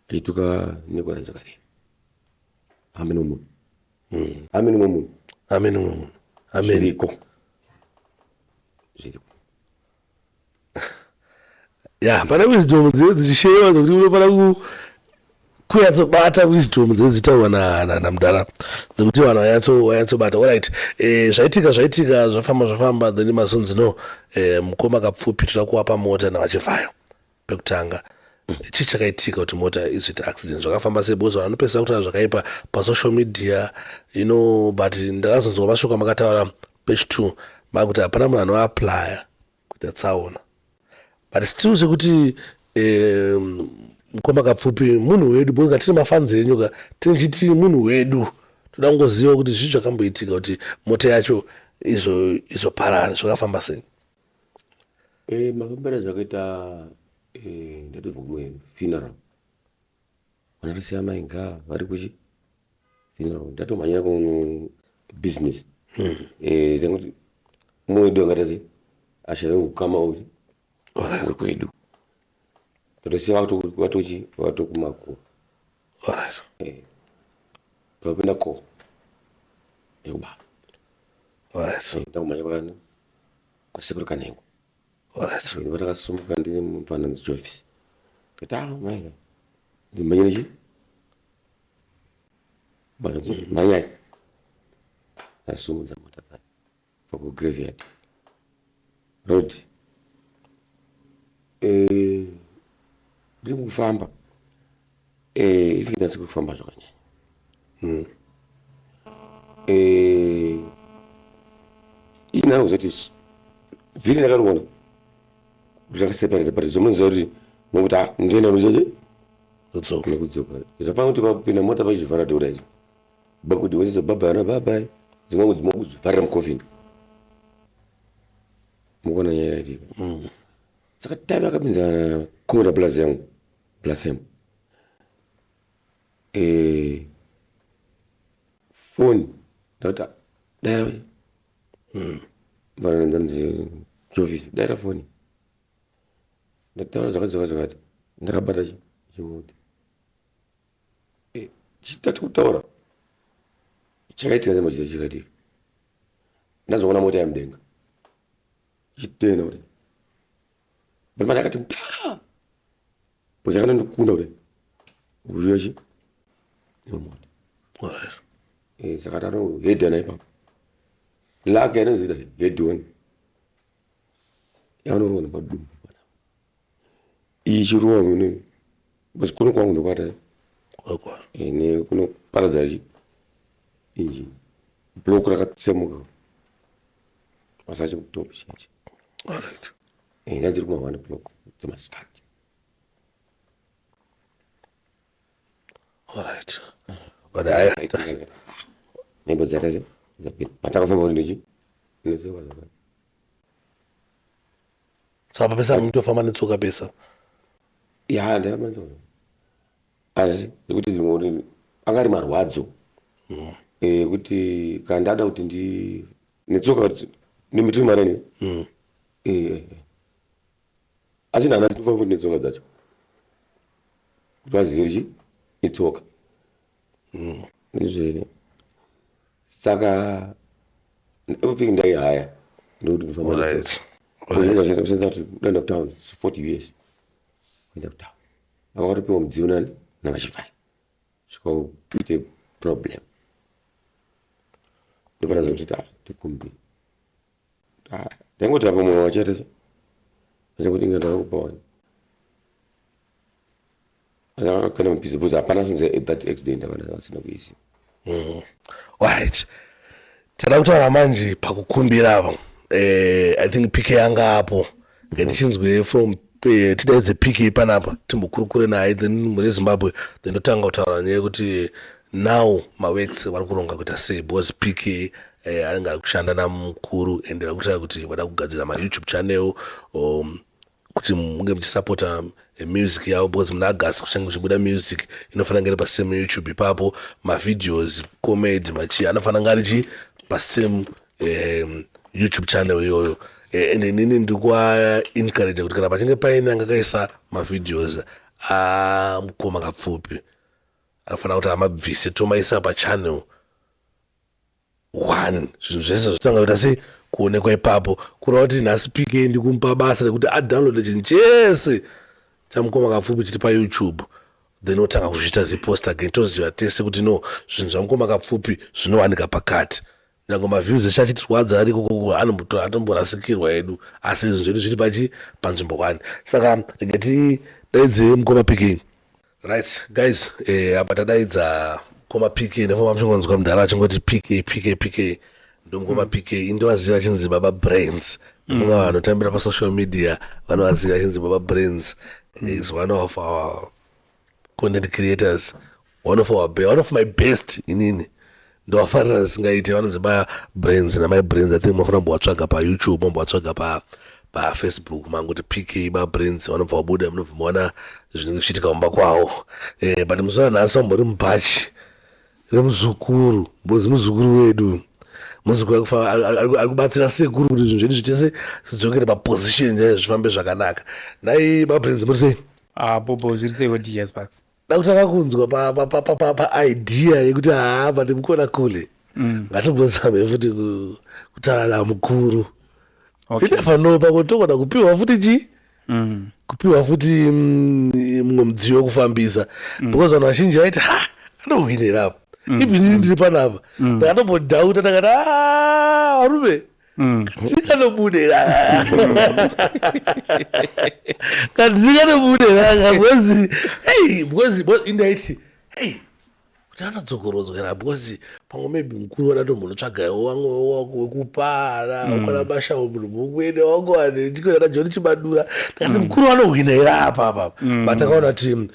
achituka nekwara dzakareba. Amene munhu, amene mwe munhu. Amene mwe munhu, amen. Zviriko, zviriko. Ya, pane wisdom dzinenge dzichishewa dzokuti unofanira kunyatsobata wisdom dzinenge dzichitaurwa namudhara, dzekuti vanhu vanyatsobata. Alright, zvaitika zvaitika, zvafamba zvafamba, then mazonzi no, mukoma Kapfupi, toda kuvapa mota navaChivhayo. Pekutanga, chii chakaitika kuti mota izoita accident? Zvakafamba sei? Because vanhu vanopedzisa kutaura zvakaipa pasocial media, but ndakazonzwa mashoko amakataura page 2 makuti hapana munhu anoapplya kuita tsaona, but still sekuti mukoma Kapfupi munhu wedu, because tine mafans enyu ka, tinechiti munhu wedu, toda kungoziva kuti zvii zvakamboitika kuti mota yacho izoparara. Zvakafamba sei? Mafambiro zvakaita, ndatobva kumwe funeral, vanatosiya mainga vari kuchi funeral, ndatomhanyira ku business. Ndangoti mumwe wedu angata sei ashaya ukama uri uri kwedu, ndatosiya vatochi vatokumakuva. Ndopinda ko yekubaba. Ndakumhanya kwani kwasekuru Kanengo. Patakasumuka ndiri mufinance office, ndikati, "Ah, mai, ndimhanyire chi mhanyai." Ndasumudza mota paya kubva kugraveyard road. Ndiri kufamba, ifike ndasi kufamba zvakanyanya. Ini anozoti vhiri ndakariona kuti rakaseparata, but zvomunoziva kuti nokuti ah, ndienda kucheche Kudzoka. Nekudzoka zvafanira kuti papinda mota pachivhara dhora idzo kuti wese bye ana bye, dzimwe dzimwe kuzvivharira mucoffin. Mukuona nyaya yaitika. Saka time akapinzana kuona plus yangu plus yangu foni, ndakati daira vananzi Jofisi, daira foni. Ndataura zvakati zvakati zvakati, ndakabata chimuti. Chitati kutaura chakaitika nemachiro chakaitika, ndazoona mota yamudenga chitena kudai, but mani akati mutara because akanondikunda kudai uyo chi nemota. Saka tanohedhana ipapo, lake yanonzi head on yavanorohwa nepadumbu panapa, iyi chirowa mune because kuno kwangu ndokwata Kwakwa. Nekunoparadza chi engine block rakatsemuka masachi kutop cheche. Ndadziri kuma 1 block dzemasikati. Alright, but haya. Nembo dzaita dzapera, patakafamba kuti ndichi netsoka zvakare. Saka papesa mutofamba netsoka pesa? Ya, ndaifamba netsoka, asi nekuti dzimwe anga ari marwadzo ekuti kana ndada kuti ndi netsoka nemitiri mareni, asi nhana tinofamba futi netsoka dzacho kuti vazive chi itsoka. Ndizvo, saka everything ndaihaya ndokuti ndifamba netsoka. Kuti udaenda kutown, 40 US kuenda kutown, vakatopiwa mudziyo nani navaChivhayo, svika uite problem, ndoparaza kuti tikumbire. Ndaingoti apo mumwe wachete achakuti inge ndakakupa wani, asi akakanda mubhizi because hapana since that accident havana vasina kuiziva. Alright, tada kutaura manje pakukumbira ava. I think PK anga apo, ngatichinzwe from tidaidze PK panapa, timbokurukure naye, then mune Zimbabwe, then totanga kutaura nyaya yekuti now maworks vari kuronga kuita sei, because PK anenge ari kushanda namukuru and vari kutaura kuti vada kugadzira maYouTube channel kuti munge muchisapota music yavo, because muna August kuchange kuchibuda music inofanira kunge iri pasame YouTube ipapo. Mavideos, comedy, machi anofanira kunge ari chi pasame YouTube channel iyoyo. And inini ndiri kuvaencourage kuti kana pachinge paine anga kaisa mavideos amukoma Kapfupi, anofanira kuti amabvise, tomaisa pachannel one, zvinhu zvese zvitanga kuita sei kuonekwa ipapo. Kureva kuti nhasi PK ndikumupa basa rekuti adownloade chinhu chese chamukoma Kapfupi chiri paYouTube, then otanga kuzviita repost again. Toziva tese kuti no, zvinhu zvamukoma Kapfupi zvinowanika pakati. Nyange maviews eshe achitirwadza ariko koko, atomborasikirwa edu, asi zvinhu zvedu zviri pachi panzvimbo one. Saka ngatidaidze mukoma PK. Right guys, apa tadaidza mukoma PK. Ndofamba muchingonzwa mudhara achingoti PK, PK, PK. Ndomukoma PK indovaziva achinzi Baba Brains. Ndofunga vanhu vanotambira pasocial media vanovaziva achinzi Baba Brains. Is one of our content creators, one of my best. Inini ndovafarira zvisingaiti. Vanonzi Ba Brains naMai Brains. I think munofanira kumbovatsvaga paYouTube, mambovatsvaga paFacebook, mangoti PK Ba Brains, vanobva vabuda, munobva maona zvinenge zvichiitika kumba kwavo. But musi wanhasi vambori mubhachi remuzukuru, mbozi muzukuru wedu, muzukuru ari kubatsira sekuru kuti zvinhu zvedu zvitese zvidzokere paposition chaizvo, zvifambe zvakanaka. Nhai Ba Brains, muri sei? Ah, bobo, zviri seiwo DJ Sparks? Da kutanga kunzwa paidea yekuti haa, but mukona kule, ngatimbozame futi kutaura namukuru. You never know, pamwe togona kupiwa futi chi kupiwa futi mumwe mudziyo wekufambisa, because vanhu vazhinji vaiti ha, anohwinira apa. Even ini ndiri panapa ndakatombodhauta, ndakati, "Ah, varume, katikanobude katikanobude," because hey, because indaiti hey, kuti anodzokorodzwa, because pamwe maybe mukuru vada tombonotsvagawo vamwe wekupara ukana bashawo munhu mukwene wangu chikwena John Chibadura. Ndakati mukuru vanohwina here apa apa? But takaona kuti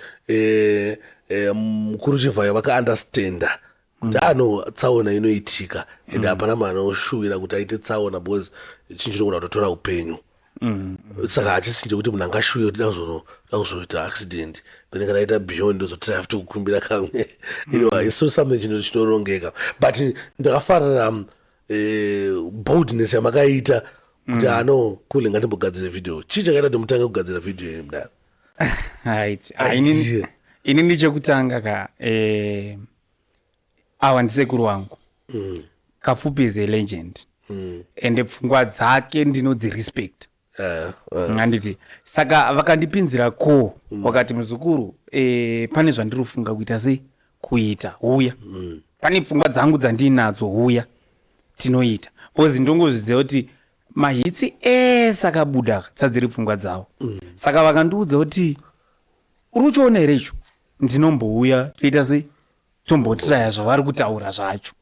mukuru Chivhayo vakaundestanda kuti ano tsaona inoitika ende hapana munhu anoshuvira kuti aite tsaona, because chinhu chinogona kutotora upenyu. Saka hachisi chekuti munhu angashuvira kuti da kuzoita accident, then kana aita beyond ndozotry futi kukumbira kamwe. It's not something chinorongeka, but ndakafarira boldness yamakaita kuti ano kule, ngatimbogadzire video. Chii chakaita kuti mutange kugadzira video iyi, mudaro? Right. Ah, inini chekutanga ka, awa ndisekuru wangu. Kapfupi is a legend, ende pfungwa dzake ndinodzirespect. Handiti? Saka vakandipinzira ko, wakati, "Muzukuru, pane zvandiri kufunga kuita sei, kuita, huya. Pane pfungwa dzangu dzandinadzo, huya tinoita," because ndongozviziva kuti mahits ese akabuda tsadziri pfungwa dzavo. Saka vakandiudza kuti, "Uri kuchiona here icho? Ndinombouya toita sei, tombotiraya zvavari kutaura zvacho,"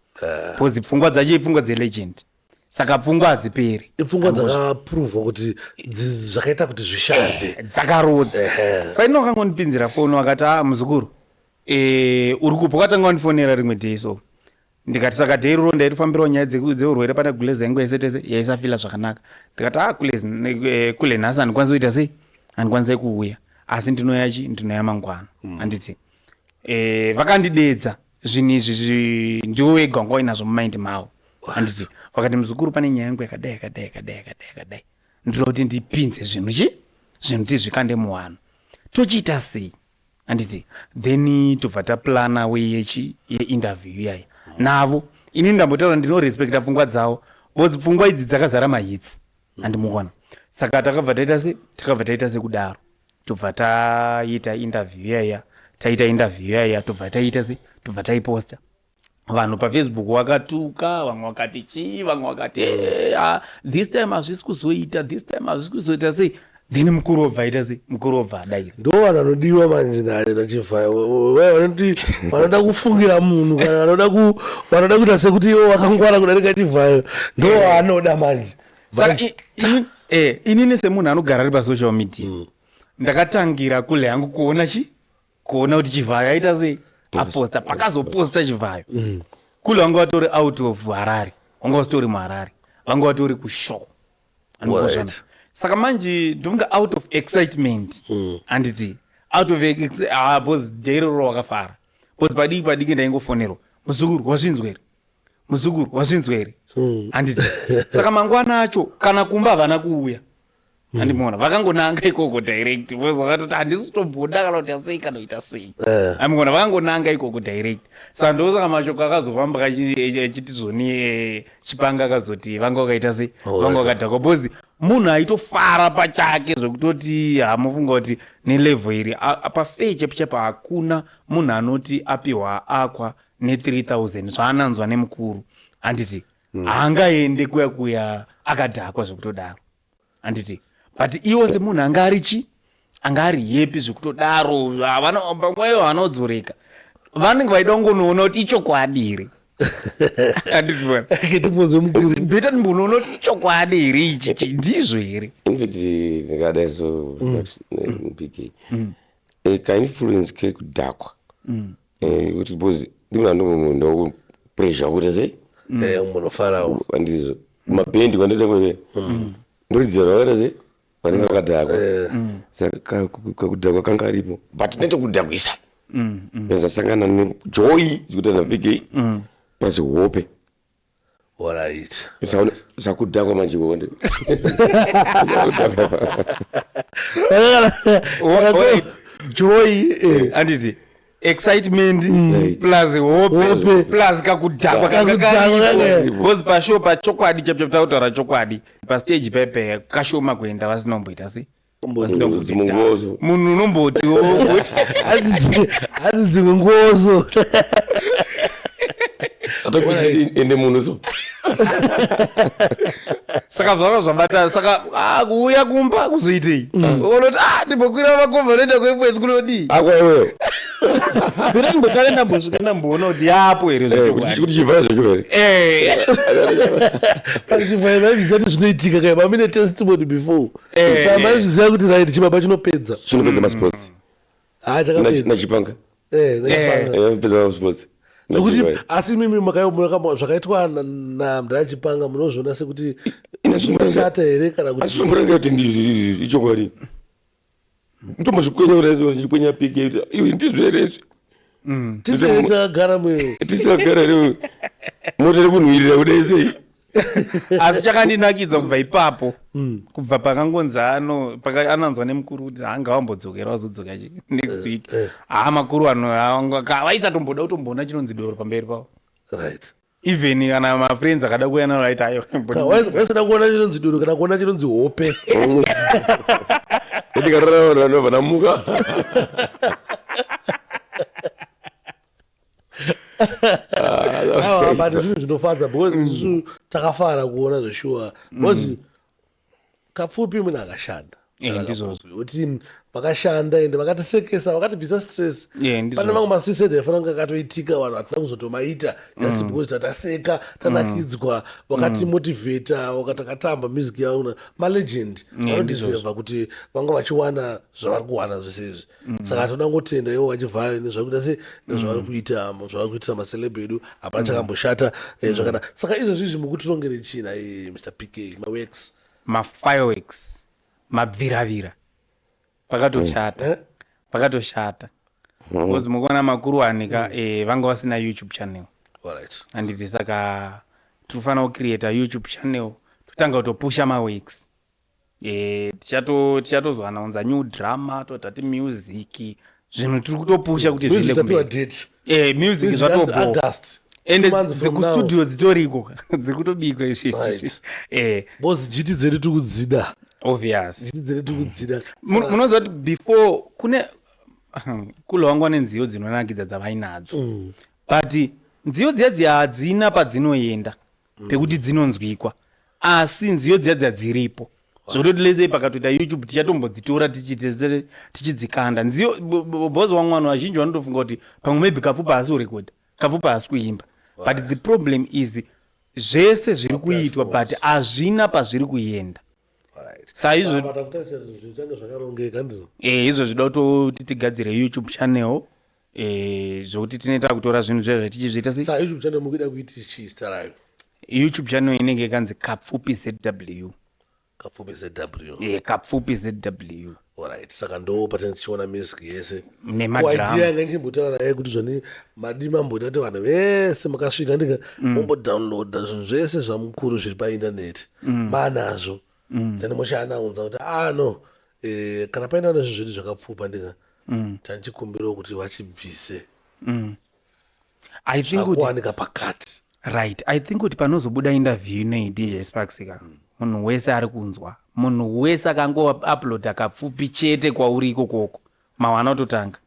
because pfungwa dzacho ipfungwa dzelegend, saka pfungwa hadziperi. Ipfungwa dzakapuruvhwa kuti zvakaita kuti zvishande. Dzakarodza. Saka ino vakangondipinzira foni, vakati, "A, muzukuru." Uri kupi? Wakatanga wandifonera rimwe day, so ndikati saka day iroro ndaitofambirawo nyaya dzeurwere. Pana gulezi yangu yaise tese yaisafila zvakanaka. Ndikati, ah, kule nhasi handikwanisi kuita sei, handikwanisi kuuya, asi ndinoya chi ndinoya mangwana. Handiti vakandidedza zvinhu izvi ndiwo wega wanga wainazvo mumind mavo. Handiti vakati, muzukuru, pane nyaya yangu yakadai, yakadai, yakadai, yakadai, yakadai, ndinoda kuti ndipinze zvinhu chi zvinhu tizvikande muvanhu, tochiita sei? Handiti then tobva taplana way yechi yeinterview iyaya navo. Inini ndambotaura, ndinorespekta pfungwa dzavo because pfungwa idzi dzakazara mahits, handimuona. Saka takabva taita se takabva taita sekudaro, tobva taita interview iyaya. Taita interview iyaya, tobva taita se tobva taiposta. Vanhu paFacebook vakatuka, vamwe vakati chii, vamwe vakati, "Eh, ah, this time hazvisi kuzoita, this time hazvisi kuzoita sei." Then mukuru obva aita sei? Mukuru obva adaira. Ndo vanhu vanodiwa manje naye naChivhayo, vanoti vanoda kufungira munhu kana vanoda kuita sekuti ivo vakangwara kudarika Chivhayo, ndo vaanoda manje. Saka inini semunhu anogara ari pasocial media, ndakatangira kule yangu kuona chi kuona kuti Chivhayo aita sei, aposta. Pakazoposta Chivhayo, kule vanga vatori out of Harare, vanga vasitori muHarare, vanga vatori kushow. Saka manje ndonga out of excitement, handiti, out of ah, because day iroro wakafara, because padiki padiki ndaingofonerwa, "Muzukuru, wazvinzwa here? Muzukuru, wazvinzwa here?" Handiti saka mangwana acho kana kumba havana kuuya, handimuona, vakangonanga ikoko direct, because vakatoti handisi kutomboda kana kuti sei kana kuita sei. Handimuona, vakangonanga ikoko direct. Saka ndosaka mashoko akazofamba achiti zvoni Chipanga akazoti vanga vakaita sei, vanga vakadhakwa, because munhu aitofara pachake zvekutoti hamufunga kuti nelevel iri pafei chepo chepo. Hakuna munhu anoti apiwa aqua ne3000 zvaananzwa nemukuru, handiti, haangaende kuya kuya akadhakwa zvekutodaro, handiti? But iwo semunhu anga ari chi anga ari happy zvekutodaro, havana panguva iyo havanodzoreka, vanenge vaida kungonoona kuti ichokwadi here, handiti bona? Ketibvunze mukuru. Better ndimbonoona kuti ichokwadi here ichi, ndizvo here? In fact, ndingadai so pk kainfluence kekudhakwa, kuti because ndimuna ndopressure kuita sei. Munofarawo. Andizvo mabhendi kwandoita kweve ndoridzira vakaita sei, vanenge vakadhakwa. Saka kakudhakwa kanga aripo, but nechokudhakwisa zvasangana nejoy zvikuita napk plus hope. Sakudhakwa manje ikoko kudhakwa. Joy, handiti, excitement plus hope Hope. plus kakudhakwa kanga Kakudhakwa karipo. kanga. Because pashow, pachokwadi chapo chapo, takutaura chokwadi, pastage pepe kashoma kuenda vasina kumboita sei, vasina kumboita. Dzimwe nguva Munhu unombotiwo kuti Hanzi dzimwe nguoso. Atakuti ende munhu so. Saka zvanga zvabata. Saka, ah, kuuya kumba kuzoitei? Unoti, ah, ndimbokwira makomba noenda kuEpworth kunodii? Akwa iweyo. Pera ndimbotare, ndambosvika, ndamboona kuti yapo here zvechokwadi. Kuti chivhaya zvacho here? Eh. PaChivhayo vaizviziva kuti zvinoitika kai, mamine testimony before. Saka maizviziva kuti right, chibaba chinopedza. Chinopedza masports. Ha, chakapedza. Nachipanga. Nachipanga. Pedza masports. Nekuti asi imimi zvakaitwa namdara Chipanga munozviona sekuti shata here kana kuti? Asitomborangira kuti ichokwadi, ndombozvikwenya kudai, ndichikwenya pike, iwe, ndizvo here izvi? Tisere takagara mweyo. Tisagara here, mota iri kunhuhwirira kudai sei? Asi chakandinakidza kubva ipapo, kubva pakangonzi ano ananzwa nemukuru kuti hanga wambodzokera, wazodzoka chi next week, haa, makuru ano vaisatomboda kutomboona chinonzi doro pamberi pavo. Even kana mafriends akada kuuya navo, vaiti ayo. Waisada kuona chinonzi doro kana kuona chinonzi hope. Ndikarara ndobva ndamuka. Aiwa, but zvinhu zvinofadza because isusu takafara kuona zveshuwa, because Kapfupi munhu akashanda. Ndizvozvo. Kuti vakashanda ende vakatisekesa, vakatibvisa stress. Yeah, ndizvozvo. Pane mamwe masuicide aifanira kunge akatoitika, vanhu hatina kuzotomaita just because tataseka, tanakidzwa, vakatimotivheta, vakatakatamba music yavo. Malegend vanodeserva kuti vanga vachiwana zvavari kuwana zvese izvi. Saka toda ngotenda ivo vachivhayo nezvakuita se nezvavari kuita, zvavari kuitira maceleb edu. Hapana chakamboshata zvakanaka. Saka izvozvi izvi mukutirongere china, Mr PK, maworks? Mafireworks, mabviravira, pakatoshata. Eh? Pakatoshata because mukuona makuru anika vanga vasina YouTube channel. Handiti? Saka tinofanira kucreata YouTube channel, totanga kutopusha maworks. Tichatozoanaunza new drama, totati music, zvinhu tiri kutopusha kuti Music zviende tapiwa kumberi. date. Music Music zvatobo August. Ende 2 months from now. dzekustudio dzitoriko, dziri kutobikwa izvezvi. Because jiti dzedu tiri kudzida. Obvious. Jiti dzedu tiri kudzida. Munoziva kuti before kune kule wangu ane nziyo dzinonakidza dzavainadzo, but nziyo dziya dziya hadzina padzinoenda pekuti dzinonzwikwa, asi nziyo dziya dziya dziripo zvototi lesei pakatoita YouTube tichatombodzitora tichidzikanda nziyo bhozi. Wamwe vanhu vazhinji vanotofunga kuti pamwe maybe Kapfupi haasi kurekodha, Kapfupi haasi kuimba, but the problem is zvese zviri kuitwa, but hazvina pazviri kuenda. Saizvo Patakutarisa zvinhu zvichange zvakarongeka, ndizvo? Izvo zvida kutoti tigadzire YouTube channel, zvokuti tinoita kutora zvinhu zvezvo tichizviita sei. Saka YouTube channel mukuida kuiti chii, zita rayo? YouTube channel inenge ikanzi Kapfupi ZW. Kapfupi ZW. Kapfupi ZW. Alright, saka ndo patinenge tichiona music yese. Nemadrama. Idea yanga ndichimbotaura naye kuti zvoni madi mamboita kuti vanhu vese makasvika ndika mombodownloada zvinhu zvese zvamukuru zviri paindaneti, manazvo, then muchianaunza kuti ah no, kana paine vane zvinhu zvedu zvakapfupa ndika tandichikumbirawo kuti vachibvise. I think kuti Zvakuwanika pakati. Right, I think kuti panozobuda interview inoyi, DJ Sparks ka, munhu wese ari kunzwa, munhu wese akangouploada Kapfupi chete kwauri ikokoko, mawana ototanga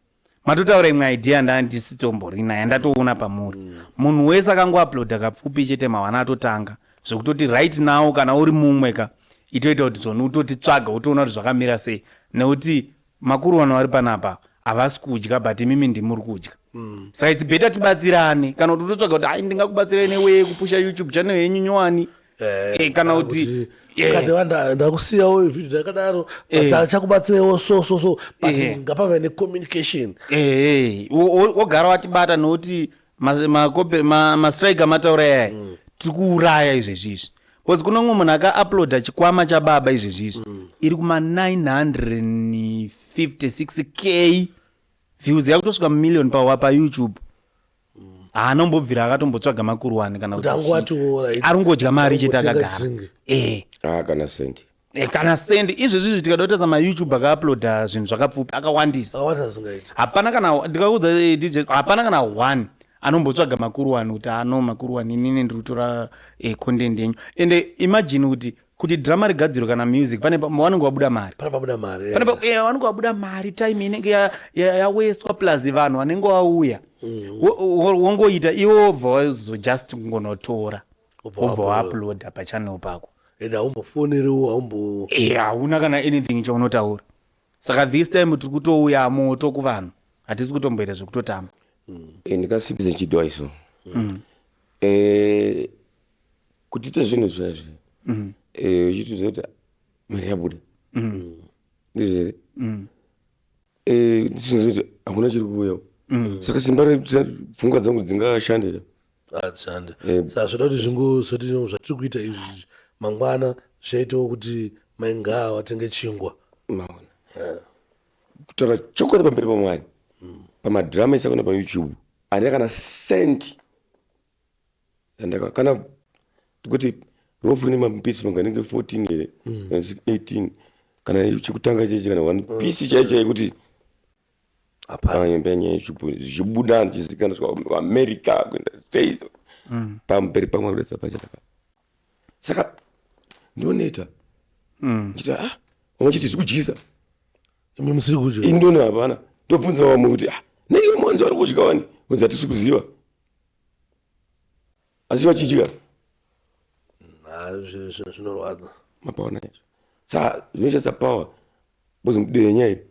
matotaura imwe idea ndandisitomborina yandatoona pamuri. Munhu wese akangouploada Kapfupi chete, mawana atotanga zvekutoti right now kana uri mumwe ka, itoita kuti zvoni utotitsvaga, utoona kuti zvakamira sei, nekuti makuru vanhu vari panapa havasi kudya, but imimi ndimuri kudya. Saka it's better tibatsirane, kana kuti utotsvaga kuti ai ndingakubatsirai neway kupusha YouTube channel yenyu nyowani. Kana kuti Kati ndakusiyawo vhidhio yakadaro, but achakubatsirewo so so so, but ngapave necommunication. Wogara watibata, nokuti mastrike amataura yaya tiri kuuraya izvezvi izvi, because kuno umwe munhu akauploada Chikwama chaBaba izvezvi izvi, iri kuma 956K views, yakutosvika mumillion paYouTube. Haanombobvira akatombotsvaga makuruwani kana kuti kuti chii. Angowatiwo right. Ari kungodya mari chete. Angotenga Akagara. drink. Ah, kana sendi. Kana sendi. Izvezvi izvi tikada kutarisa maYouTube akauploada zvinhu zvakapfupi akawandisa. Akawanda zingaita. Hapana kana, ndikaudza DJ, hapana kana one anombotsvaga makuruwani kuti ano makuruwani, inini ndiri kutora content yenyu. Ende imagine kuti drama rigadzirwe kana music, pane vanenge vabuda mari. Pane pabuda mari. Pane vanenge vabuda mari, time inenge yawastwa, plus vanhu vanenge vauya. Wongoita iwe wobva wazojust kungonotora, Wobva wobva wauploada. wauploada pachannel pako. Ende haumbofoneriwo, haumbo Hauna kana anything chaunotaura. Saka this time tiri kutouya moto kuvanhu, hatisi kutomboita zvekutotamba. Ndikasipise chidwa iso kuti ite zvinhu zvazvi, uchitiudza kuti mari yabuda, ndizvo here? Ndichinzwa kuti hakuna chiri kuuyawo, saka simba pfungwa dzangu dzingashandira? Hadzishande. Saka zvoda kuti zvingozoti no, zvatiri kuita izvi mangwana zvichaitawo kuti maingaa vatenge chingwa. Maona, kutaura chokwadi pamberi paMwari, pamadhirama esakona paYouTube handina kana sendi yandaka kana kuti rofu ine mapieces manganenge 14 here, 18, kana chekutanga chechi kana one piece chaicho chaiyo kuti Hapana. Nyaya yeYouTube zvichibuda ndichizikanwa kuAmerica, kuenda States, pamberi pamwari kudetsa pachanaka. Saka ndinoneta ndichiti ah, vamwe chiti zvikudyisa. Imi musiri kudya. Ini ndoni hapana. Ndobvunza vamwe kuti ah, neiwe monzi vari kudya wani, kunzi hatisi kuziva, asi vachidya. Zvinorwadza. Mapaona izvo? Saka zvinoshandisa power. Because mudenya iri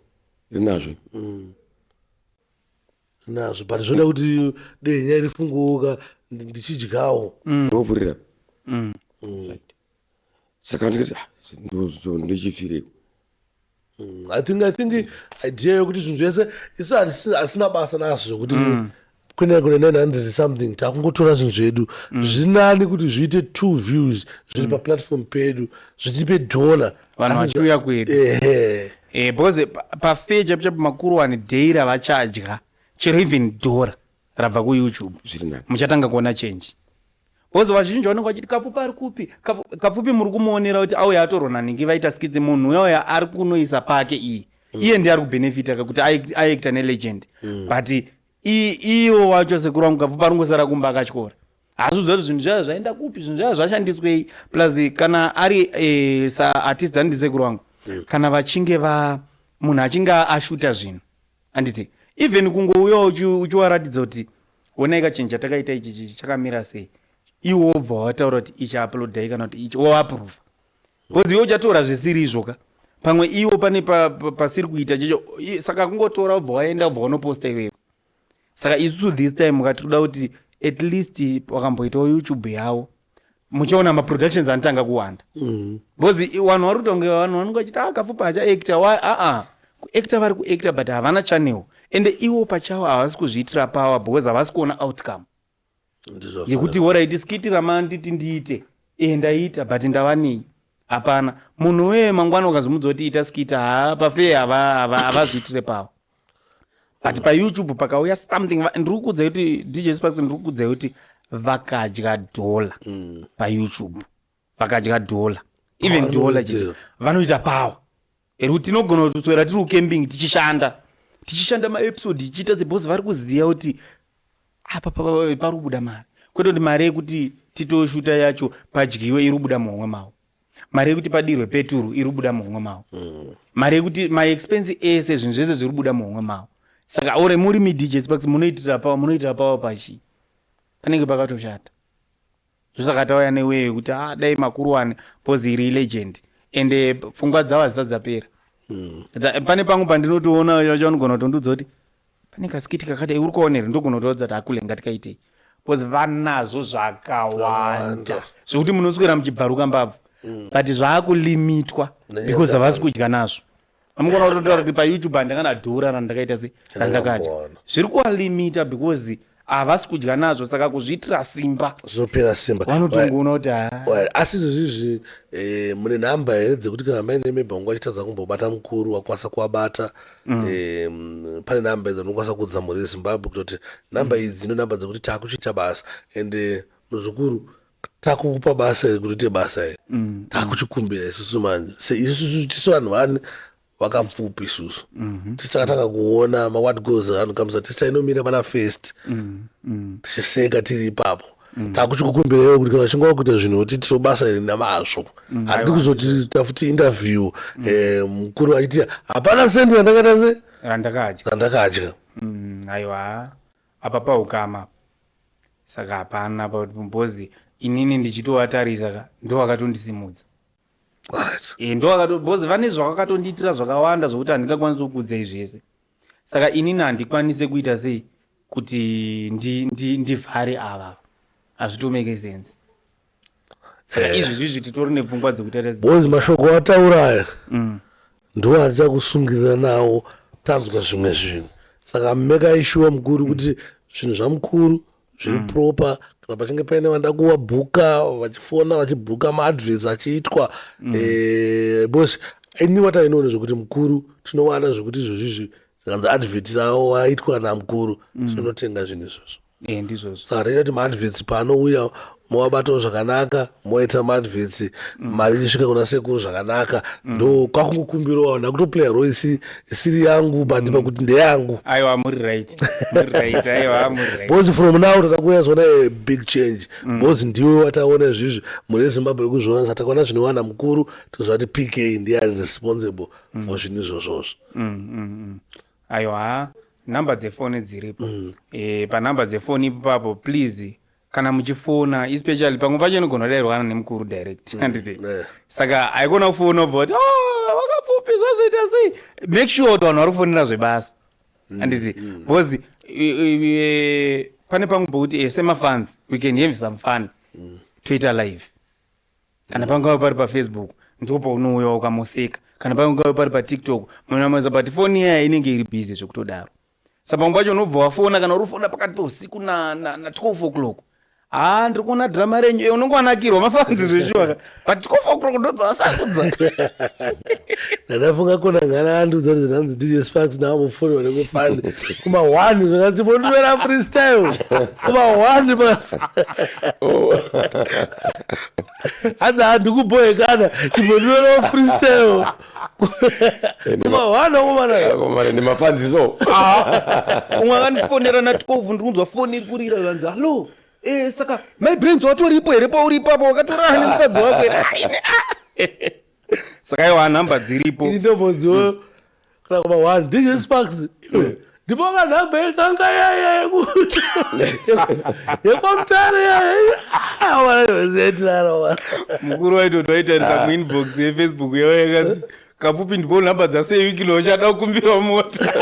rinazvo. Nazvo, but zvoda kuti denya rifunguka ndichidyawo. Ndovhurira. Right. Saka ndikati, "Ah, ndochifireko." I think idea yokuti zvinhu zvese isu hasina basa nazvo, zvokuti kune 900 something, takungotora zvinhu zvedu. Zvinani kuti zviite two views zviri paplatform pedu, zvitipe dhola. Vanhu vachiuya kwedu. Ehe. Because pafair chapo chapo makuru wani day ravachadya chero even dhora rabva kuYouTube, Zviri nani. muchatanga kuona change, because vazhinji vanenge vachiti, "Kapfupi ari kupi?" Kapfupi muri kumuonera kuti auya atorwa naningi, vaita skits. Munhu uyauya ari kunoisa pake iyi, iye ndiye ari kubhenefita kakuti aacta nelegend, but iwo wacho sekuru wangu Kapfupi arongosara kumba akatyora, haasi kuziva kuti zvinhu zvaya zvaenda kupi, zvinhu zvaya zvashandiswei. Plus kana ari saartist, handiti sekuru wangu, kana vachinge va munhu achinge ashuta zvinhu, handiti even kungouya uchiwaratidza kuti onai kachinhu chatakaita ichi, chichi chakamira sei, iwo wobva wataura kuti ichi uploadai kana kuti ichi woapprova, because iwe uchatora zvisiri izvo ka, pamwe iwo pane pasiri kuita checho. Saka kungotora wobva waenda, wobva wanoposta iwewe. Saka isusu this time ukatinoda kuti at least wakamboitawo YouTube yavo, muchaona maproductions anotanga kuwanda, because vanhu vari kuita kunge vanhu vanenge vachiti, "Ah, Kapfupi achaacta." Aa, kuacta vari kuacta, but havana channel, ende iwo pachavo havasi kuzviitira power because havasi kuona outcome Ndizvo. yekuti alright, skit ramanditi ndiite, e, ndaita, but ndavanei? Hapana. Munhu weye mangwana ukazomudza kuti ita skit, haa, pafair havazviitire power, but paYouTube pakauya something, ndiri kukudzai kuti DJ Sparks, ndiri kukudzai kuti vakadya dhola paYouTube, vakadya dhola, even dhola chete, vanoita power eri kuti tinogona kutoswera tiri kucamping tichishanda maepisode, ichiita sebhosi vari kuziva kuti apa pari kubuda mari, kwete kuti mari yekuti titoshuta yacho padyiwe iri kubuda muhomwe mavo, mari yekuti padirwe peturu iri kubuda muhomwe mavo, mari yekuti maexpense ese, zvinhu zvese zviri kubuda muhomwe mavo. Saka ore muri muDJ Sparks munoitira power, munoitira power pachi panenge pakatoshata. Zvosaka tauya neway yekuti, ah, dai makuru wani, because iri legend, ende pfungwa dzavo hadzisati dzapera. Pane pamwe pandinotoona chacho anogona kutondiudza kuti pane kaskit kakadai, uri kuona here? Ndogona kutoudza kuti akule, ngatikaitei, because vanazvo zvakawanda zvekuti munoswera muchibvaruka mbabvu, but zvaakulimitwa because havasi kudya nazvo. Amugona kutotaura kuti paYouTube handingana dhora randakaita se randakadya. Ndingamboona. Zviri kuvalimita because havasi kudya nazvo, saka kuzviitira simba Zvinopera simba. vanotongoona kuti ha. Well, asi izvozvizvi mune nhamba here dzekuti kana maine maybe wangu achitadza kumbobata mukuru, wakwanisa kuwabata? Pane nhamba idzi dzinokwanisa kuudza mhuri yeZimbabwe kutoti nhamba idzi ndo nhamba dzekuti taakuchiita basa, and muzukuru, takukupa basa iri kuti uite basa iri, takuchikumbira isusu manje isusu tisu vanhu vani vakapfupi isusu tisi takatanga kuona mawhat goes around comes out, tisi tainomira pana first tichiseka tiri ipapo. Takuchikukumbira kuti kana uchinge wakuita zvinhu kuti tiro basa iri namazvo, hatidi kuzoti tafuti interview mukuru achiti hapana sendi randakaita se randakadya. Randakadya. Aiwa, apa paukama, saka hapana bhozi inini ndichitovatarisa ka, ndo vakatondisimudza. E, ndo bhozi vane zvavakatondiitira zvakawanda zvokuti handingakwanisi kukudzai zvese. Saka inini handikwanise kuita sei kuti ndivhare ava, hazvitomake sense. Saka izvi zvizvi titori nepfungwa dzekuti taita Bozi, mashoko ataura aya ndo atichakusungirira nawo. Tanzwa zvimwe zvinhu, saka mekai sure mukuru kuti zvinhu zvamukuru zviri proper. Kana pachinge paine vanoda kuvabhuka, vachifona vachibhuka, maadverts achiitwa, because ini what I know ndezvekuti mukuru tinowana zvekuti izvozvizvi zvikanzi advert ravo waitwa namukuru, tinotenga zvinhu izvozvo. E, ndizvozvo. Saka toita kuti maadverts paanouya movabatawo zvakanaka, moita maadverts, mari ichisvika kuna sekuru zvakanaka. Ndo kwakungokumbirawo, ndakutoplaya role isiri yangu, but pakuti ndeyangu. Aiwa, muri right, muri right, aiwa, muri right. Because from now tatakuuya zoona a big change, because ndiwe wataona izvizvi mune Zimbabwe kuzviona. Saka takaona zvinowana mukuru, toziva kuti PK ndiye ari responsible for zvinhu izvozvozvo. Aiwa, nhamba dzefoni dziripo. Panhamba dzefoni ipapo, please, kana muchifona, especially pamwe pacho inogona kudairwana nemukuru direct, handiti? Yeah. Saka haikona kufona ubva kuti, "Ah, Kapfupi, zvazoita sei? Make sure kuti vanhu vari kufonera zvebasa, handiti? Because pane pamwe pokuti semafans we can have some fun, toita live, kana pangava pari paFacebook, ndipo paunouya ukamuseka, kana pangava pari paTikTok munamaza, but foni iyaya inenge iri busy zvekutodaro. Saka pamwe pacho unobva wafona, kana uri kufona pakati peusiku na 12 o'clock, ha, ndiri kuona drama renyu. Unonge wanakirwa mafans zveshuwa, but 12 o'clock ndodzavasakudza. Ndadafunga kona ngana andiudza kuti nhanzi DJ Sparks naambofonera nekufani kuma 1, zvakanzi mondivera freestyle kuma 1, hanzi handikubhoekana, chimbondiverawo freestyle kuma 1 akomana. Akomana, nemafanziso. Umwe akandifonera na12, ndikunzwa foni iri kurira, zvanzi, "Hallo, saka My Brains watoripo here pauri ipapo? Wakatorana nemukadzi wako here?" Ai, ah. Saka aiwa, nhamba dziripo. Ini ndombodziwo kana kuma 1, DJ Sparks, iwe ndipoka nhamba yekanga yaya yekwamutare yaya. Mukuru waitoti waitarisa muinbox yeFacebook yavo, yakanzi, "Kapfupi, ndipo nhamba dzaseiwikilo, uchada kukumbira mota."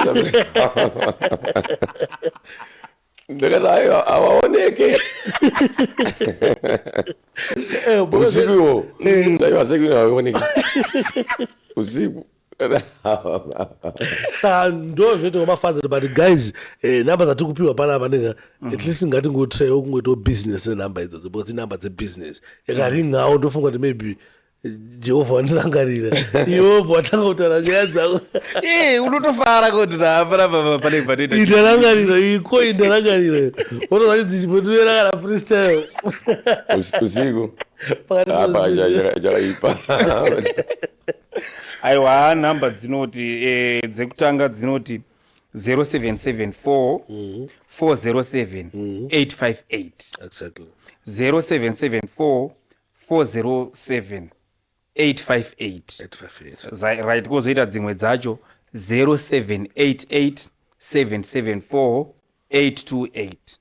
Ndakati, aiwa, awaoneke usiku iwo, aiwa, siku awaoneke usiku. Saka ndo zvinoita kwamafanzi, but guys, nhamba dzatiri kupiwa panapa ndinga at least ngatingotraiwo kungoitawo business nenhamba idzodzo, because inhamba dzebusiness. Yakaringawo, ndofunga kuti maybe Jehovha wandirangarira, iwe wobva watanga kutaura nyaya dzako. Unotofara kuti napanapa pane panoita. Indarangarira iko, indarangarira unoza dzichimbotivera kana freestyle. Usiku. Pakati apa peusiku. Chakaipa. Aiwa, nhamba dzinoti dzekutanga dzinoti 0774 407 858. 0774 407 858. 858. Right, kwozoita dzimwe dzacho 0788 774 828,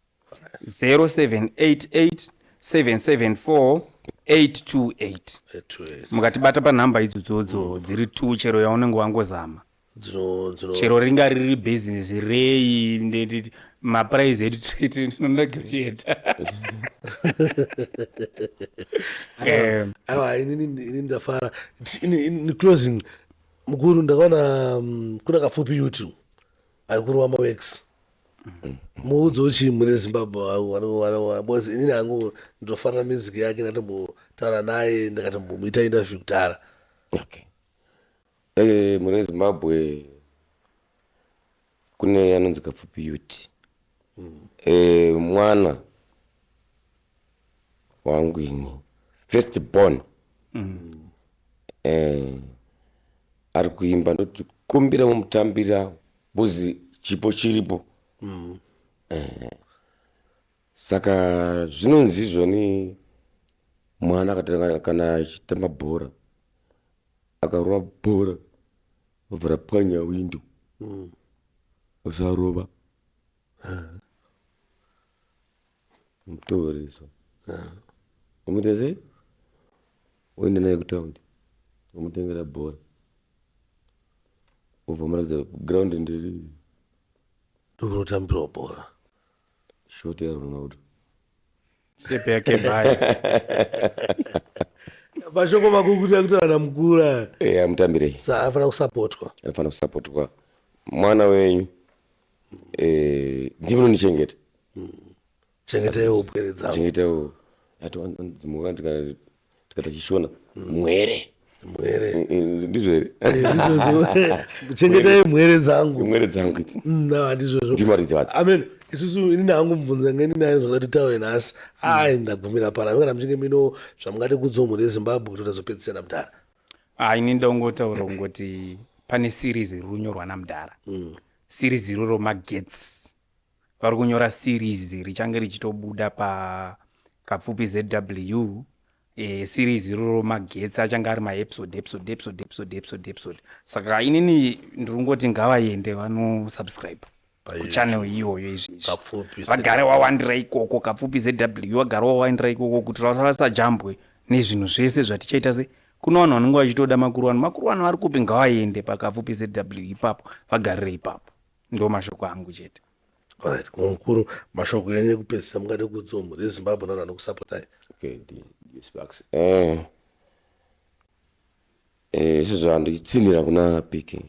0788 774 828. 828. Mukatibata panhamba idzodzodzo dziri 2, chero yaunenge wangozama, dzino chero ringa riri bhizinesi rei, maprice edu tinonegotiata. Aiwa, inini ndafara. In closing, mukuru, ndakaona kuna Kapfupi YouTube ari kurova maworks. Muudze chii mune Zimbabwe? Because inini hangu ndofarira music yake, ndatombotaura naye, ndakatombomuita interview kudhara. Okay, mune Zimbabwe kune anonzi Kapfupi Youth, mwana wangu ini, first born, ari kuimba. Ndoti kumbira mumutambira because chipo chiripo. Saka zvinonzi izvoni mwana akatanga kana achitamba bhora, akarova bhora obva rapwanya window, usarova, mutoreso, umuita sei? Uende naye kutaundi, umutengera bhora, ubva muratidza ground ndiri. Ndokunotambirwa bhora. Shoti yaRonaldo. Shape yake mbaya. Mashoko makukutu akutaura namukuru aya. Amutambirei. Sa anofanira kusapotwa. Anofanira kusapotwa mwana wenyu. Ndimi munondichengeta. Chengetaiwo pwere dzangu. Chengetaiwo dzimuka tikata chishona mwere. Mwere. Ndizvo here? Ndizvozvo, chengetai mwere dzangu. Mwere dzangu idzi. Na ndizvozvo. Ndimaridzi vadzo. Amen. Isusu, inini hangu mubvunza ngeni naye zvakati titaure nhasi, ai, ndagumira pana. Kana muchinge mino zvamungade kudzowo mhuri yeZimbabwe kuti tazopedzisira, mudhara. Ah, ini ndongotaura kungoti pane series riri kunyorwa namudhara, series iroro Magetsi. Vari kunyora series richange richitobuda paKapfupi ZW. Series iroro Magetsi achange ari maepisode, episode, episode, episode, episode, episode. Saka inini ndiri kungoti ngavaende vanosubscribe kuchannel iyoyo izvezvi. Kapfupi. Vagare wawandira ikoko, Kapfupi ZW, vagare wawandira ikoko kuti vasajambwe nezvinhu zvese zvatichaita se Kuno vanhu vanenge vachitoda makuruwani. Makuruwani vari kupi? Ngavaende paKapfupi ZW ipapo, vagarire ipapo. Ndo mashoko angu chete. Alright, mukuru, mashoko enyu ekupedzisa mungade kuudzawo mhuri yeZimbabwe navanhu vanokusapotai. Okay, Sparks. Izvozvo handitsinhira kuna PK.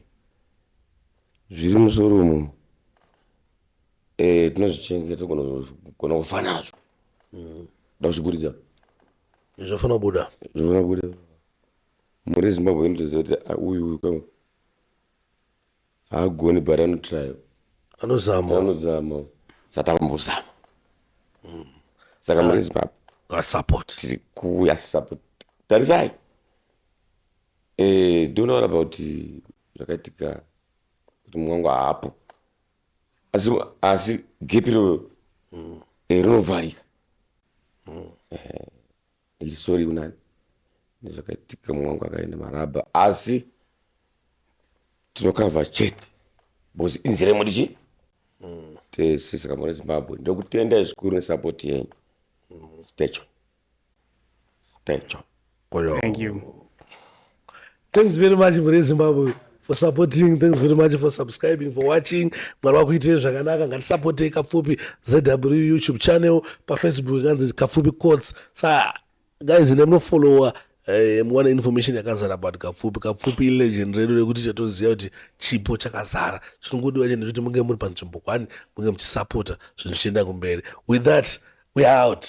Zviri musoro umu tinozvichengeta, togona kufa nazvo. Da kuzviburitsa. Zvofanira kubuda. Zvofanira kubuda. Mhuri yeZimbabwe inotoziva kuti ah, uyu uyu ka haagoni, but anotry. Anozama. Anozama. Saka saka mhuri yeZimbabwe, Support. Tiri kuuya, support. Tarisai, don't worry about zvakaitika kuti mumwe wangu haapo, asi gap iroro rinovharika. Ndichisori kunani nezvakaitika, mumwe wangu akaenda marabha, asi tinokavha chete because inzira imwe dichi tese. Saka mhuri yeZimbabwe, ndokutendai zvikuru nesupport yenyu. Stecho stecho. Thank you. Thanks very much, mhuri yeZimbabwe, for supporting. Thanks very much for subscribing, for watching. Mwari vakuitire zvakanaka. Ngatisapotei Kapfupi ZW YouTube channel. PaFacebook kanzi Kapfupi Courts. Sa guys, ine munofollowa muwane information yakazara about Kapfupi. Kapfupi ilegend redu rekuti chatoziva kuti chipo chakazara. Chinongodiwa chinhu chekuti munge muri panzvimbo kwani, munge muchisapota zvinhu zvichienda kumberi. With that, we are out.